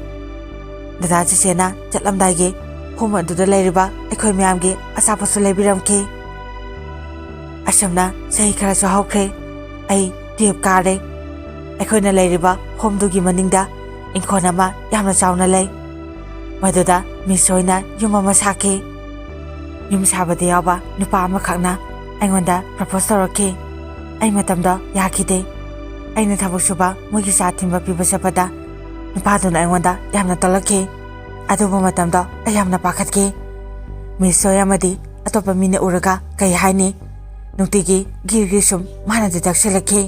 ꯗꯗꯥ ꯆꯦꯆꯦꯅ ꯆꯠꯂꯝꯗꯥꯏꯒꯤ ꯍꯣꯝ ꯑꯗꯨꯗ ꯂꯩꯔꯤꯕ ꯑꯩꯈꯣꯏ ꯃꯌꯥꯝꯒꯤ ꯑꯆꯥꯄꯣꯠꯁꯨ ꯂꯩꯕꯤꯔꯝꯈꯤ꯫ ꯑꯁꯨꯝꯅ ꯆꯍꯤ ꯈꯔꯁꯨ ꯍꯧꯈ꯭ꯔꯦ꯫ ꯑꯩ ꯇꯨꯌꯦꯜꯞ ꯀꯥꯔꯦ꯫ ꯑꯩꯈꯣꯏꯅ ꯂꯩꯔꯤꯕ ꯍꯣꯝꯗꯨꯒꯤ ꯃꯅꯤꯡꯗ ꯏꯪꯈꯣꯜ ꯑꯃ ꯌꯥꯝꯅ ꯆꯥꯎꯅ ꯂꯩ꯫ ꯃꯗꯨꯗ ꯃꯤꯁ ꯍꯣꯏꯅ ꯌꯨꯝ ꯑꯃ ꯁꯥꯈꯤ꯫ ꯌꯨꯝ ꯁꯥꯕꯗ ꯌꯥꯎꯕ ꯅꯨꯄꯥ ꯑꯃꯈꯛꯅ ꯑꯩꯉꯣꯟꯗ ꯄ꯭ꯔꯄꯣꯁ ꯇꯧꯔꯛꯈꯤ꯫ ꯑꯩ ꯃꯇꯝꯗꯣ ꯌꯥꯈꯤꯗꯦ꯫ ꯑꯩꯅ ꯊꯕꯛ ꯁꯨꯕ ꯃꯣꯏꯒꯤ ꯆꯥ ꯊꯤꯟꯕ ꯄꯤꯕ ꯆꯠꯄꯗ ꯅꯨꯄꯥꯗꯨꯅ ꯑꯩꯉꯣꯟꯗ ꯌꯥꯝꯅ ꯇꯜꯂꯛꯈꯤ꯫ ꯑꯗꯨꯕꯨ ꯃꯇꯝꯗꯣ ꯑꯩ ꯌꯥꯝꯅ ꯄꯥꯈꯠꯈꯤ꯫ ꯃꯤꯁ ꯍꯣꯏ ꯑꯃꯗꯤ ꯑꯇꯣꯞꯄ ꯃꯤꯅ ꯎꯔꯒ ꯀꯩ ꯍꯥꯏꯅꯤ? ꯅꯨꯡꯇꯤꯒꯤ ꯒꯤꯔꯒꯤ ꯁꯨꯝ ꯃꯥꯅꯗꯤ ꯇꯛꯁꯤꯜꯂꯛꯈꯤ꯫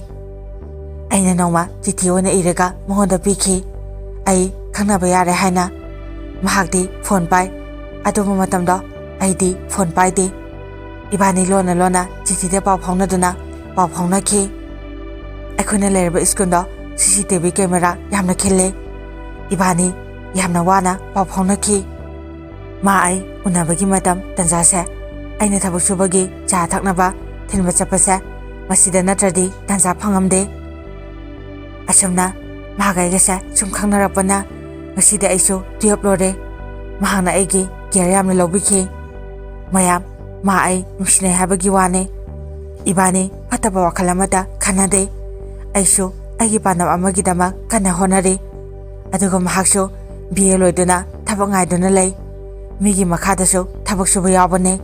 ꯑꯩꯅ ꯅꯣꯡꯃ ꯆꯤꯊꯤ ꯑꯣꯏꯅ ꯏꯔꯒ ꯃꯉꯣꯟꯗ ꯄꯤꯈꯤ꯫ ꯑꯩ ꯈꯪꯅꯕ ꯌꯥꯔꯦ ꯍꯥꯏꯅ꯫ ꯃꯍꯥꯛꯇꯤ ꯐꯣꯟ ꯄꯥꯏ꯫ ꯑꯗꯨꯕꯨ ꯃꯇꯝꯗꯣ ꯑꯩꯗꯤ ꯐꯣꯟ ꯄꯥꯏꯗꯦ꯫ ꯏꯕꯥꯅꯤ ꯂꯣꯟꯅ ꯂꯣꯟꯅ ꯆꯤꯊꯤꯗ ꯄꯥꯎ ꯐꯥꯎꯅꯗꯨꯅ ꯄꯥꯎ ꯐꯥꯎꯅꯈꯤ꯫ ꯑꯩꯈꯣꯏꯅ ꯂꯩꯔꯤꯕ ꯁ꯭ꯀꯨꯜꯗꯣ ꯁꯤ ꯁꯤ ꯇꯤ ꯚꯤ ꯀꯦꯃꯦꯔꯥ ꯌꯥꯝꯅ ꯈꯤꯜꯂꯦ꯫ ꯏꯕꯥꯅꯤ ꯌꯥꯝꯅ ꯋꯥꯅ ꯄꯥꯎ ꯐꯥꯎꯅꯈꯤ꯫ ꯃꯥ ꯑꯩ ꯎꯅꯕꯒꯤ ꯃꯇꯝ ꯇꯟꯖꯥꯁꯦ ꯑꯩꯅ ꯊꯕꯛ ꯁꯨꯕꯒꯤ ꯆꯥ ꯊꯛꯅꯕ ꯊꯤꯟꯕ ꯆꯠꯄꯁꯦ ꯃꯁꯤꯗ ꯅꯠꯇ꯭ꯔꯗꯤ ꯇꯟꯖꯥ ꯐꯪꯉꯝꯗꯦ꯫ ꯑꯁꯨꯝꯅ ꯃꯍꯥꯛ ꯑꯩꯒꯁꯦ ꯁꯨꯝ ꯈꯪꯅꯔꯛꯄꯅ ꯉꯁꯤꯗꯤ ꯑꯩꯁꯨ ꯇꯨꯌꯦꯜꯞ ꯂꯣꯏꯔꯦ꯫ ꯃꯍꯥꯛꯅ ꯑꯩꯒꯤ ꯀꯦꯌꯔ ꯌꯥꯝꯅ ꯂꯧꯕꯤꯈꯤ꯫ ꯃꯌꯥꯝ, ꯃꯥ ꯑꯩ ꯅꯨꯡꯁꯤꯅꯩ ꯍꯥꯏꯕꯒꯤ ꯋꯥꯅꯤ꯫ ꯏꯕꯥꯅꯤ ꯐꯠꯇꯕ ꯋꯥꯈꯜ ꯑꯃꯠꯇ ꯈꯟꯅꯗꯦ꯫ ꯑꯩꯁꯨ ꯑꯩꯒꯤ ꯄꯥꯟꯗꯝ ꯑꯃꯒꯤꯗꯃꯛ ꯀꯟꯅ ꯍꯣꯠꯅꯔꯤ꯫ ꯑꯗꯨꯒ ꯃꯍꯥꯛꯁꯨ ꯕꯤ ꯑꯦ ꯂꯣꯏꯗꯨꯅ ꯊꯕꯛ ꯉꯥꯏꯗꯨꯅ ꯂꯩ꯫ ꯃꯤꯒꯤ ꯃꯈꯥꯗꯁꯨ ꯊꯕꯛ ꯁꯨꯕ ꯌꯥꯎꯕꯅꯦ꯫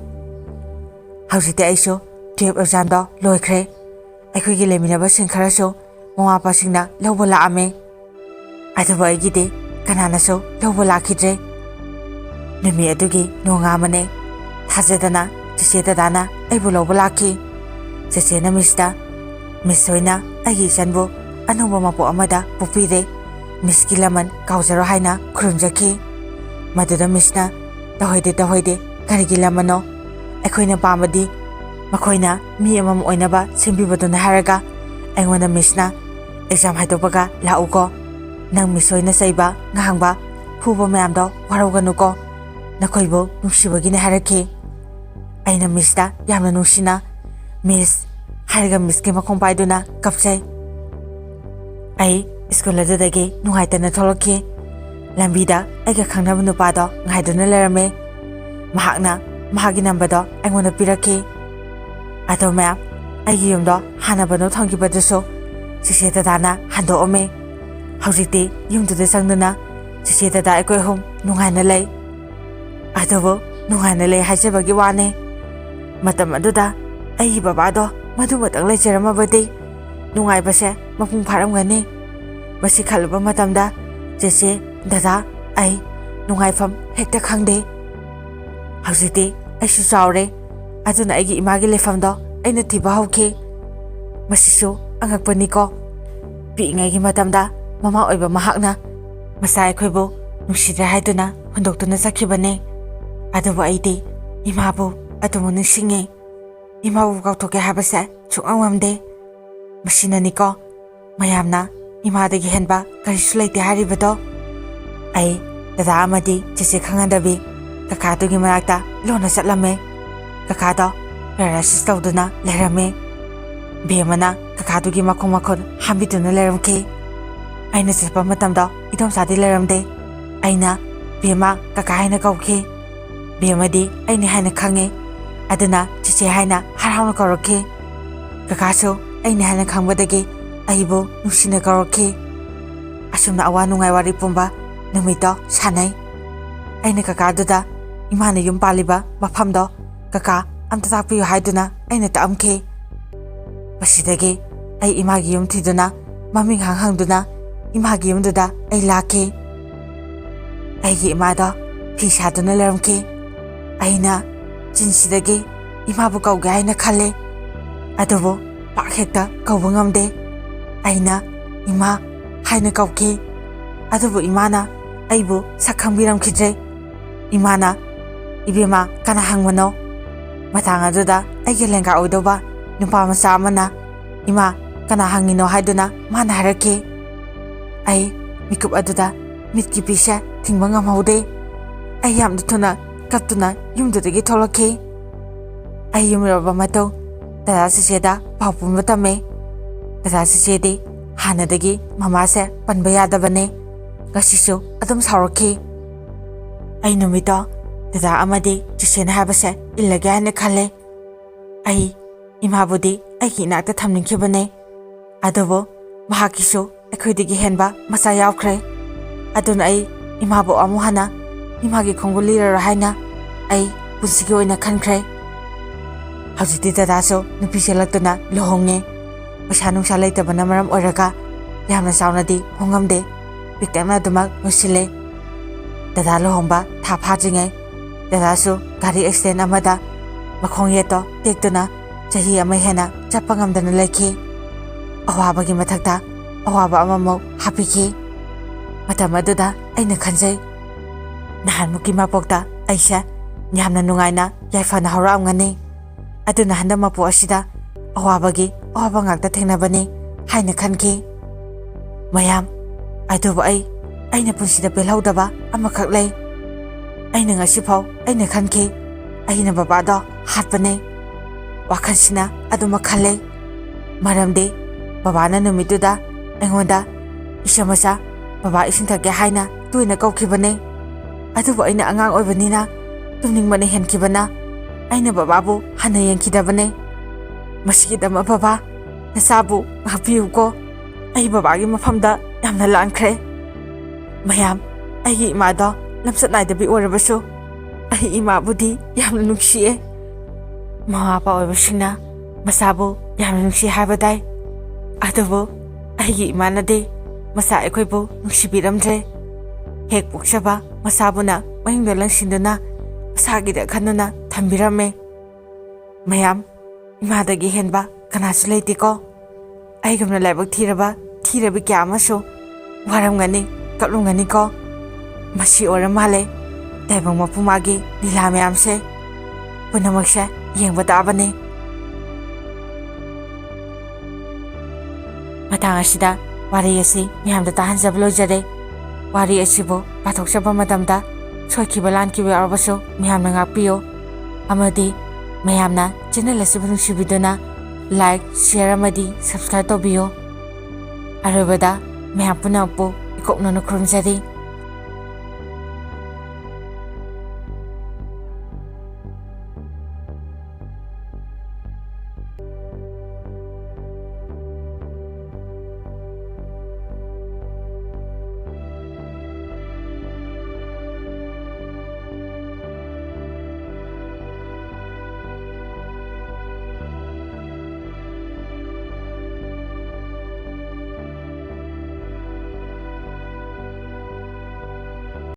ꯍꯧꯖꯤꯛꯇꯤ ꯑꯩꯁꯨ ꯇꯨꯌꯦꯜꯞ ꯑꯦꯛꯖꯥꯝꯗꯣ ꯂꯣꯏꯈ꯭ꯔꯦ꯫ ꯑꯩꯈꯣꯏꯒꯤ ꯂꯩꯃꯤꯟꯅꯕꯁꯤꯡ ꯈꯔꯁꯨ ꯃꯃꯥ ꯃꯄꯥꯁꯤꯡꯅ ꯂꯧꯕ ꯂꯥꯛꯑꯝꯃꯦ꯫ ꯑꯗꯨꯕꯨ ꯑꯩꯒꯤꯗꯤ ꯀꯅꯥꯅꯁꯨ ꯂꯧꯕ ꯂꯥꯛꯈꯤꯗ꯭ꯔꯦ꯫ ꯅꯨꯃꯤꯠ ꯑꯗꯨꯒꯤ ꯅꯣꯡꯉꯥꯟꯕꯅꯦ꯫ ꯊꯥꯖꯗꯅ ꯆꯤꯆꯦ ꯗꯗꯥꯅ ꯑꯩꯕꯨ ꯂꯧꯕ ꯂꯥꯛꯈꯤ꯫ ꯆꯤꯆꯦꯅ ꯃꯤꯁꯇ, "ꯃꯤꯁ ꯍꯣꯏꯅ ꯑꯩꯒꯤ ꯏꯆꯟꯕꯨ ꯑꯅꯧꯕ ꯃꯄꯣꯛ ꯑꯃꯗ ꯄꯣꯛꯄꯤꯔꯦ꯫ ꯃꯤꯁꯀꯤ ꯂꯃꯟ ꯀꯥꯎꯖꯔꯣ" ꯍꯥꯏꯅ ꯈꯨꯔꯨꯝꯖꯈꯤ꯫ ꯃꯗꯨꯗ ꯃꯤꯁꯅ, "ꯇꯧꯍꯩꯗꯦ, ꯇꯧꯍꯩꯗꯦ, ꯀꯔꯤꯒꯤ ꯂꯃꯟꯅꯣ? ꯑꯩꯈꯣꯏꯅ ꯄꯥꯝꯕꯗꯤ ꯃꯈꯣꯏꯅ ꯃꯤ ꯑꯃꯃꯝ ꯑꯣꯏꯅꯕ ꯁꯦꯝꯕꯤꯕꯗꯨꯅꯤ" ꯍꯥꯏꯔꯒ ꯑꯩꯉꯣꯟꯗ ꯃꯤꯁꯅ "ꯑꯦꯛꯖꯥꯝ ꯍꯥꯏꯗꯣꯛꯄꯒ ꯂꯥꯛꯎꯀꯣ꯫ ꯅꯪ ꯃꯤꯁ ꯍꯣꯏꯅ ꯆꯩꯕ, ꯉꯥꯡꯕ, ꯐꯨꯕ ꯃꯌꯥꯝꯗꯣ ꯋꯥꯔꯧꯒꯅꯨꯀꯣ꯫ ꯅꯈꯣꯏꯕꯨ ꯅꯨꯡꯁꯤꯕꯒꯤꯅꯦ" ꯍꯥꯏꯔꯛꯈꯤ꯫ ꯑꯩꯅ ꯃꯤꯁꯇ ꯌꯥꯝꯅ ꯅꯨꯡꯁꯤꯅ "ꯃꯤꯁ" ꯍꯥꯏꯔꯒ ꯃꯤꯁꯀꯤ ꯃꯈꯣꯡ ꯄꯥꯏꯗꯨꯅ ꯀꯞꯆꯩ꯫ ꯑꯩ ꯁ꯭ꯀꯨꯜ ꯑꯗꯨꯗꯒꯤ ꯅꯨꯡꯉꯥꯏꯇꯅ ꯊꯣꯛꯂꯛꯈꯤ꯫ ꯂꯝꯕꯤꯗ ꯑꯩꯒ ꯈꯪꯅꯕ ꯅꯨꯄꯥꯗꯣ ꯉꯥꯏꯗꯨꯅ ꯂꯩꯔꯝꯃꯦ꯫ ꯃꯍꯥꯛꯅ ꯃꯍꯥꯛꯀꯤ ꯅꯝꯕꯔꯗꯣ ꯑꯩꯉꯣꯟꯗ ꯄꯤꯔꯛꯈꯤ꯫ ꯑꯗꯣ ꯃꯌꯥꯝ, ꯑꯩꯒꯤ ꯌꯨꯝꯗꯣ ꯍꯥꯟꯅ ꯕꯟꯗꯣꯞ ꯊꯝꯈꯤꯕꯗꯨꯁꯨ ꯆꯤꯆꯦ ꯗꯗꯥꯅ ꯍꯟꯗꯣꯛꯑꯝꯃꯦ꯫ ꯍꯧꯖꯤꯛꯇꯤ ꯌꯨꯝꯗꯨꯗ ꯆꯪꯗꯨꯅ ꯆꯤꯆꯦ ꯗꯗꯥ ꯑꯩꯈꯣꯏ ꯑꯍꯨꯝ ꯅꯨꯡꯉꯥꯏꯅ ꯂꯩ꯫ ꯑꯗꯨꯕꯨ ꯅꯨꯡꯉꯥꯏꯅ ꯂꯩ ꯍꯥꯏꯖꯕꯒꯤ ꯋꯥꯅꯤ꯫ ꯃꯇꯝ ꯑꯗꯨꯗ ꯑꯩꯒꯤ ꯕꯕꯥꯗꯣ ꯃꯗꯨꯃꯇꯪ ꯂꯩꯖꯔꯝꯃꯕꯗꯤ ꯅꯨꯡꯉꯥꯏꯕꯁꯦ ꯃꯄꯨꯡ ꯐꯥꯔꯝꯒꯅꯤ꯫ ꯃꯁꯤ ꯈꯜꯂꯨꯕ ꯃꯇꯝꯗ ꯆꯦꯆꯦ, ꯗꯗꯥ, ꯑꯩ ꯅꯨꯡꯉꯥꯏꯐꯝ ꯍꯦꯛꯇ ꯈꯪꯗꯦ꯫ ꯍꯧꯖꯤꯛꯇꯤ ꯑꯩꯁꯨ ꯆꯥꯎꯔꯦ, ꯑꯗꯨꯅ ꯑꯩꯒꯤ ꯏꯃꯥꯒꯤ ꯂꯩꯐꯝꯗꯣ ꯑꯩꯅ ꯊꯤꯕ ꯍꯧꯈꯤ꯫ ꯃꯁꯤꯁꯨ ꯑꯉꯛꯄꯅꯤꯀꯣ꯫ ꯄꯤꯛꯏꯉꯩꯒꯤ ꯃꯇꯝꯗ ꯃꯃꯥ ꯑꯣꯏꯕ ꯃꯍꯥꯛꯅ ꯃꯆꯥ ꯑꯩꯈꯣꯏꯕꯨ ꯅꯨꯡꯁꯤꯗ꯭ꯔꯦ ꯍꯥꯏꯗꯨꯅ ꯍꯨꯟꯗꯣꯛꯇꯨꯅ ꯆꯠꯈꯤꯕꯅꯦ꯫ ꯑꯗꯨꯕꯨ ꯑꯩꯗꯤ ꯏꯃꯥꯕꯨ ꯑꯗꯨꯃꯛ ꯅꯤꯡꯁꯤꯡꯉꯤ꯫ ꯏꯃꯥꯕꯨ ꯀꯥꯎꯊꯣꯛꯀꯦ ꯍꯥꯏꯕꯁꯦ ꯁꯨꯛꯉꯝ ꯉꯝꯗꯦ꯫ ꯃꯁꯤꯅꯅꯤꯀꯣ ꯃꯌꯥꯝꯅ ꯏꯃꯥꯗꯒꯤ ꯍꯦꯟꯕ ꯀꯔꯤꯁꯨ ꯂꯩꯇꯦ ꯍꯥꯏꯔꯤꯕꯗꯣ꯫ ꯑꯩ ꯗꯗꯥ ꯑꯃꯗꯤ ꯆꯦꯆꯦ ꯈꯪꯍꯟꯗꯕꯤ ꯀꯀꯥꯗꯨꯒꯤ ꯃꯅꯥꯛꯇ ꯂꯣꯟꯅ ꯆꯠꯂꯝꯃꯦ꯫ ꯀꯀꯥꯗꯣ ꯄꯦꯔꯥꯂꯥꯏꯁꯤꯁ ꯇꯧꯗꯨꯅ ꯂꯩꯔꯝꯃꯦ꯫ ꯕꯦꯝꯃꯅ ꯀꯀꯥꯗꯨꯒꯤ ꯃꯈꯣꯡ ꯃꯈꯨꯠ ꯍꯥꯝꯕꯤꯗꯨꯅ ꯂꯩꯔꯝꯈꯤ꯫ ꯑꯩꯅ ꯆꯠꯄ ꯃꯇꯝꯗ ꯏꯗꯣꯝꯆꯥꯗꯤ ꯂꯩꯔꯝꯗꯦ꯫ ꯑꯩꯅ ꯕꯦꯝꯃ, ꯀꯀꯥ ꯍꯥꯏꯅ ꯀꯧꯈꯤ꯫ ꯕꯦꯝꯃꯗꯤ ꯑꯩꯅꯤ ꯍꯥꯏꯅ ꯈꯪꯉꯦ, ꯑꯗꯨꯅ ꯆꯤꯆꯦ ꯍꯥꯏꯅ ꯍꯔꯥꯎꯅ ꯀꯧꯔꯛꯈꯤ꯫ ꯀꯀꯥꯁꯨ ꯑꯩꯅꯤ ꯍꯥꯏꯅ ꯈꯪꯕꯗꯒꯤ ꯑꯩꯕꯨ ꯅꯨꯡꯁꯤꯅ ꯀꯧꯔꯛꯈꯤ꯫ ꯑꯁꯨꯝꯅ ꯑꯋꯥ ꯅꯨꯡꯉꯥꯏ ꯋꯥꯔꯤ ꯄꯨꯝꯕ ꯅꯨꯃꯤꯠꯇꯣ ꯁꯥꯟꯅꯩ꯫ ꯑꯩꯅ ꯀꯀꯥꯗꯨꯗ ꯏꯃꯥꯅ ꯌꯨꯝ ꯄꯥꯜꯂꯤꯕ ꯃꯐꯝꯗꯣ ꯀꯀꯥ ꯑꯝꯇ ꯇꯥꯛꯄꯤꯌꯨ ꯍꯥꯏꯗꯨꯅ ꯑꯩꯅ ꯇꯥꯛꯑꯝꯈꯤ꯫ ꯃꯁꯤꯗꯒꯤ ꯑꯩ ꯏꯃꯥꯒꯤ ꯌꯨꯝ ꯊꯤꯗꯨꯅ ꯃꯃꯤꯡ ꯍꯪ ꯍꯪꯗꯨꯅ ꯏꯃꯥꯒꯤ ꯌꯨꯝꯗꯨꯗ ꯑꯩ ꯂꯥꯛꯈꯤ꯫ ꯑꯩꯒꯤ ꯏꯃꯥꯗꯣ ꯐꯤ ꯁꯥꯗꯨꯅ ꯂꯩꯔꯝꯈꯤ꯫ ꯑꯩꯅ ꯆꯤꯟꯁꯤꯗꯒꯤ ꯏꯃꯥꯕꯨ ꯀꯧꯒꯦ ꯍꯥꯏꯅ ꯈꯜꯂꯦ, ꯑꯗꯨꯕꯨ ꯄꯥꯛ ꯍꯦꯛꯇ ꯀꯧꯕ ꯉꯝꯗꯦ꯫ ꯑꯩꯅ "ꯏꯃꯥ" ꯍꯥꯏꯅ ꯀꯧꯈꯤ, ꯑꯗꯨꯕꯨ ꯏꯃꯥꯅ ꯑꯩꯕꯨ ꯁꯛ ꯈꯪꯕꯤꯔꯝꯈꯤꯗ꯭ꯔꯦ꯫ ꯏꯃꯥꯅ "ꯏꯕꯦꯝꯃ, ꯀꯅꯥ ꯍꯪꯕꯅꯣ?" ꯃꯇꯥꯡ ꯑꯗꯨꯗ ꯑꯩꯒꯤ ꯂꯦꯡꯒꯥ ꯑꯣꯏꯗꯧꯕ ꯅꯨꯄꯥ ꯃꯆꯥ ꯑꯃꯅ "ꯏꯃꯥ, ꯀꯅꯥ ꯍꯪꯉꯤꯅꯣ?" ꯍꯥꯏꯗꯨꯅ ꯃꯥꯅ ꯍꯥꯏꯔꯛꯈꯤ꯫ ꯑꯩ ꯃꯤꯀꯨꯞ ꯑꯗꯨꯗ ꯃꯤꯠꯀꯤ ꯄꯤꯁꯦ ꯊꯤꯡꯕ ꯉꯝꯍꯧꯗꯦ꯫ ꯑꯩ ꯌꯥꯝꯅ ꯊꯨꯅ ꯀꯞꯇꯨꯅ ꯌꯨꯝꯗꯨꯗꯒꯤ ꯊꯣꯛꯂꯛꯈꯤ꯫ ꯑꯩ ꯌꯨꯝ ꯌꯧꯔꯕ ꯃꯇꯨꯡ ꯗꯗꯥ ꯆꯤꯆꯦꯗ ꯄꯥꯎ ꯄꯨꯝꯕ ꯇꯝꯃꯦ꯫ ꯗꯗꯥ ꯆꯤꯆꯦꯗꯤ ꯍꯥꯟꯅꯗꯒꯤ ꯃꯃꯥꯁꯦ ꯄꯟꯕ ꯌꯥꯗꯕꯅꯦ꯫ ꯉꯁꯤꯁꯨ ꯑꯗꯨꯝ ꯁꯥꯎꯔꯛꯈꯤ꯫ ꯑꯩ ꯅꯨꯃꯤꯠꯇꯣ ꯗꯗꯥ ꯑꯃꯗꯤ ꯆꯤꯆꯦꯅ ꯍꯥꯏꯕꯁꯦ ꯏꯜꯂꯒꯦ ꯍꯥꯏꯅ ꯈꯜꯂꯦ꯫ ꯑꯩ ꯏꯃꯥꯕꯨꯗꯤ ꯑꯩꯒꯤ ꯏꯅꯥꯛꯇ ꯊꯝꯅꯤꯡꯈꯤꯕꯅꯦ, ꯑꯗꯨꯕꯨ ꯃꯍꯥꯛꯀꯤꯁꯨ ꯑꯩꯈꯣꯏꯗꯒꯤ ꯍꯦꯟꯕ ꯃꯆꯥ ꯌꯥꯎꯈ꯭ꯔꯦ꯫ ꯑꯗꯨꯅ ꯑꯩ ꯏꯃꯥꯕꯨ ꯑꯃꯨꯛ ꯍꯟꯅ ꯏꯃꯥꯒꯤ ꯈꯣꯡꯒꯨꯜ ꯂꯤꯔꯔꯣꯏ ꯍꯥꯏꯅ ꯑꯩ ꯄꯨꯟꯁꯤꯒꯤ ꯑꯣꯏꯅ ꯈꯟꯈ꯭ꯔꯦ꯫ ꯍꯧꯖꯤꯛꯇꯤ ꯗꯗꯥꯁꯨ ꯅꯨꯄꯤ ꯆꯦꯜꯂꯛꯇꯨꯅ ꯂꯨꯍꯣꯡꯉꯦ꯫ ꯄꯩꯁꯥ ꯅꯨꯡꯁꯥ ꯂꯩꯇꯕꯅ ꯃꯔꯝ ꯑꯣꯏꯔꯒ ꯌꯥꯝꯅ ꯆꯥꯎꯅꯗꯤ ꯍꯣꯡꯉꯝꯗꯦ, ꯄꯤꯛꯇꯛꯅ ꯑꯗꯨꯃꯛ ꯂꯣꯏꯁꯤꯜꯂꯦ꯫ ꯗꯗꯥ ꯂꯨꯍꯣꯡꯕ ꯊꯥ ꯐꯥꯗ꯭ꯔꯤꯉꯩ ꯗꯗꯥꯁꯨ ꯒꯥꯔꯤ ꯑꯦꯛꯁꯤꯗꯦꯟ ꯑꯃꯗ ꯃꯈꯣꯡ ꯌꯦꯠꯇꯣ ꯇꯦꯛꯇꯨꯅ ꯆꯍꯤ ꯑꯃ ꯍꯦꯟꯅ ꯆꯠꯄ ꯉꯝꯗꯅ ꯂꯩꯈꯤ꯫ ꯑꯋꯥꯕꯒꯤ ꯃꯊꯛꯇ ꯑꯋꯥꯕ ꯑꯃꯃꯨꯛ ꯍꯥꯞꯄꯤꯈꯤ꯫ ꯃꯇꯝ ꯑꯗꯨꯗ ꯑꯩꯅ ꯈꯟꯖꯩ, ꯅꯍꯥꯟꯃꯨꯛꯀꯤ ꯃꯄꯣꯛꯇ ꯑꯩꯁꯦ ꯌꯥꯝꯅ ꯅꯨꯡꯉꯥꯏꯅ ꯌꯥꯏꯐꯅ ꯍꯧꯔꯛꯑꯝꯒꯅꯤ꯫ ꯑꯗꯨꯅ ꯍꯟꯗꯛ ꯃꯄꯣꯛ ꯑꯁꯤꯗ ꯑꯋꯥꯕꯒꯤ ꯑꯋꯥꯕ ꯉꯥꯛꯇ ꯊꯦꯡꯅꯕꯅꯤ ꯍꯥꯏꯅ ꯈꯟꯈꯤ꯫ ꯃꯌꯥꯝ, ꯑꯗꯨꯕꯨ ꯑꯩ, ꯑꯩꯅ ꯄꯨꯟꯁꯤꯗ ꯄꯦꯜꯍꯧꯗꯕ ꯑꯃꯈꯛ ꯂꯩ꯫ ꯑꯩꯅ ꯉꯁꯤꯐꯥꯎ ꯑꯩꯅ ꯈꯟꯈꯤ, ꯑꯩꯅ ꯕꯕꯥꯗꯣ ꯍꯥꯠꯄꯅꯦ꯫ ꯋꯥꯈꯜꯁꯤꯅ ꯑꯗꯨꯃꯛ ꯈꯜꯂꯦ꯫ ꯃꯔꯝꯗꯤ ꯕꯕꯥꯅ ꯅꯨꯃꯤꯠꯇꯨꯗ ꯑꯩꯉꯣꯟꯗ, "ꯏꯆꯥ ꯃꯆꯥ, ꯕꯕꯥ ꯏꯁꯤꯡ ꯊꯛꯀꯦ" ꯍꯥꯏꯅ ꯇꯣꯏꯅ ꯀꯧꯈꯤꯕꯅꯦ꯫ ꯑꯗꯨꯕꯨ ꯑꯩꯅ ꯑꯉꯥꯡ ꯑꯣꯏꯕꯅꯤꯅ ꯇꯨꯝꯅꯤꯡꯕꯅ ꯍꯦꯟꯈꯤꯕꯅ ꯑꯩꯅ ꯕꯕꯥꯕꯨ ꯍꯟꯅ ꯌꯦꯡꯈꯤꯗꯕꯅꯦ꯫ ꯃꯁꯤꯒꯤꯗꯃꯛ ꯕꯕꯥ, ꯅꯆꯥꯕꯨ ꯉꯥꯛꯄꯤꯌꯨꯀꯣ꯫ ꯑꯩ ꯕꯕꯥꯒꯤ ꯃꯐꯝꯗ ꯌꯥꯝꯅ ꯂꯥꯟꯈ꯭ꯔꯦ꯫ ꯃꯌꯥꯝ, ꯑꯩꯒꯤ ꯏꯃꯥꯗꯣ ꯂꯝꯆꯠ ꯅꯥꯏꯗꯕꯤ ꯑꯣꯏꯔꯕꯁꯨ ꯑꯩ ꯏꯃꯥꯕꯨꯗꯤ ꯌꯥꯝꯅ ꯅꯨꯡꯁꯤꯌꯦ꯫ ꯃꯃꯥ ꯃꯄꯥ ꯑꯣꯏꯕꯁꯤꯡꯅ ꯃꯆꯥꯕꯨ ꯌꯥꯝꯅ ꯅꯨꯡꯁꯤ ꯍꯥꯏꯕ ꯇꯥꯏ꯫ ꯑꯗꯨꯕꯨ ꯑꯩꯒꯤ ꯏꯃꯥꯅꯗꯤ ꯃꯆꯥ ꯑꯩꯈꯣꯏꯕꯨ ꯅꯨꯡꯁꯤꯕꯤꯔꯝꯗ꯭ꯔꯦ꯫ ꯍꯦꯛ ꯄꯣꯛꯆꯕ ꯃꯆꯥꯕꯨꯅ ꯃꯌꯨꯝꯗ ꯂꯪꯁꯤꯟꯗꯨꯅ ꯃꯁꯥꯒꯤꯗ ꯈꯟꯗꯨꯅ ꯊꯝꯕꯤꯔꯝꯃꯦ꯫ ꯃꯌꯥꯝ, ꯏꯃꯥꯗꯒꯤ ꯍꯦꯟꯕ ꯀꯅꯥꯁꯨ ꯂꯩꯇꯦꯀꯣ꯫ ꯑꯩꯒꯨꯝꯅ ꯂꯥꯏꯕꯛ ꯊꯤꯔꯕ ꯊꯤꯔꯕꯤ ꯀꯌꯥ ꯑꯃꯁꯨ ꯋꯥꯔꯝꯒꯅꯤ, ꯀꯞꯂꯝꯒꯅꯤꯀꯣ꯫ ꯃꯁꯤ ꯑꯣꯏꯔ ꯃꯥꯜꯂꯦ ꯇꯥꯏꯕꯪ ꯃꯄꯨ ꯃꯥꯒꯤ ꯂꯤꯂꯥ ꯃꯌꯥꯝꯁꯦ꯫ ꯄꯨꯝꯅꯃꯛꯁꯦ ꯌꯦꯡꯕ ꯇꯥꯕꯅꯤ꯫ ꯃꯇꯥꯡ ꯑꯁꯤꯗ ꯋꯥꯔꯤ ꯑꯁꯤ ꯃꯌꯥꯝꯗ ꯇꯥꯍꯟꯖꯕ ꯂꯣꯏꯖꯔꯦ꯫ ꯋꯥꯔꯤ ꯑꯁꯤꯕꯨ ꯄꯥꯊꯣꯛꯆꯕ ꯃꯇꯝꯗ ꯁꯣꯏꯈꯤꯕ ꯂꯥꯟꯈꯤꯕ ꯌꯥꯎꯔꯕꯁꯨ ꯃꯌꯥꯝꯅ ꯉꯥꯛꯄꯤꯌꯨ꯫ ꯑꯃꯗꯤ ꯃꯌꯥꯝꯅ ꯆꯦꯅꯦꯜ ꯑꯁꯤꯕꯨ ꯅꯨꯡꯁꯤꯕꯤꯗꯨꯅ like, share ꯑꯃꯗꯤ subscribe ꯇꯧꯕꯤꯌꯨ꯫ ꯑꯔꯣꯏꯕꯗ ꯃꯌꯥꯝ ꯄꯨꯝꯅꯃꯛꯄꯨ ꯏꯀꯣꯛꯅꯅ ꯈꯨꯔꯨꯝꯖꯔꯤ꯫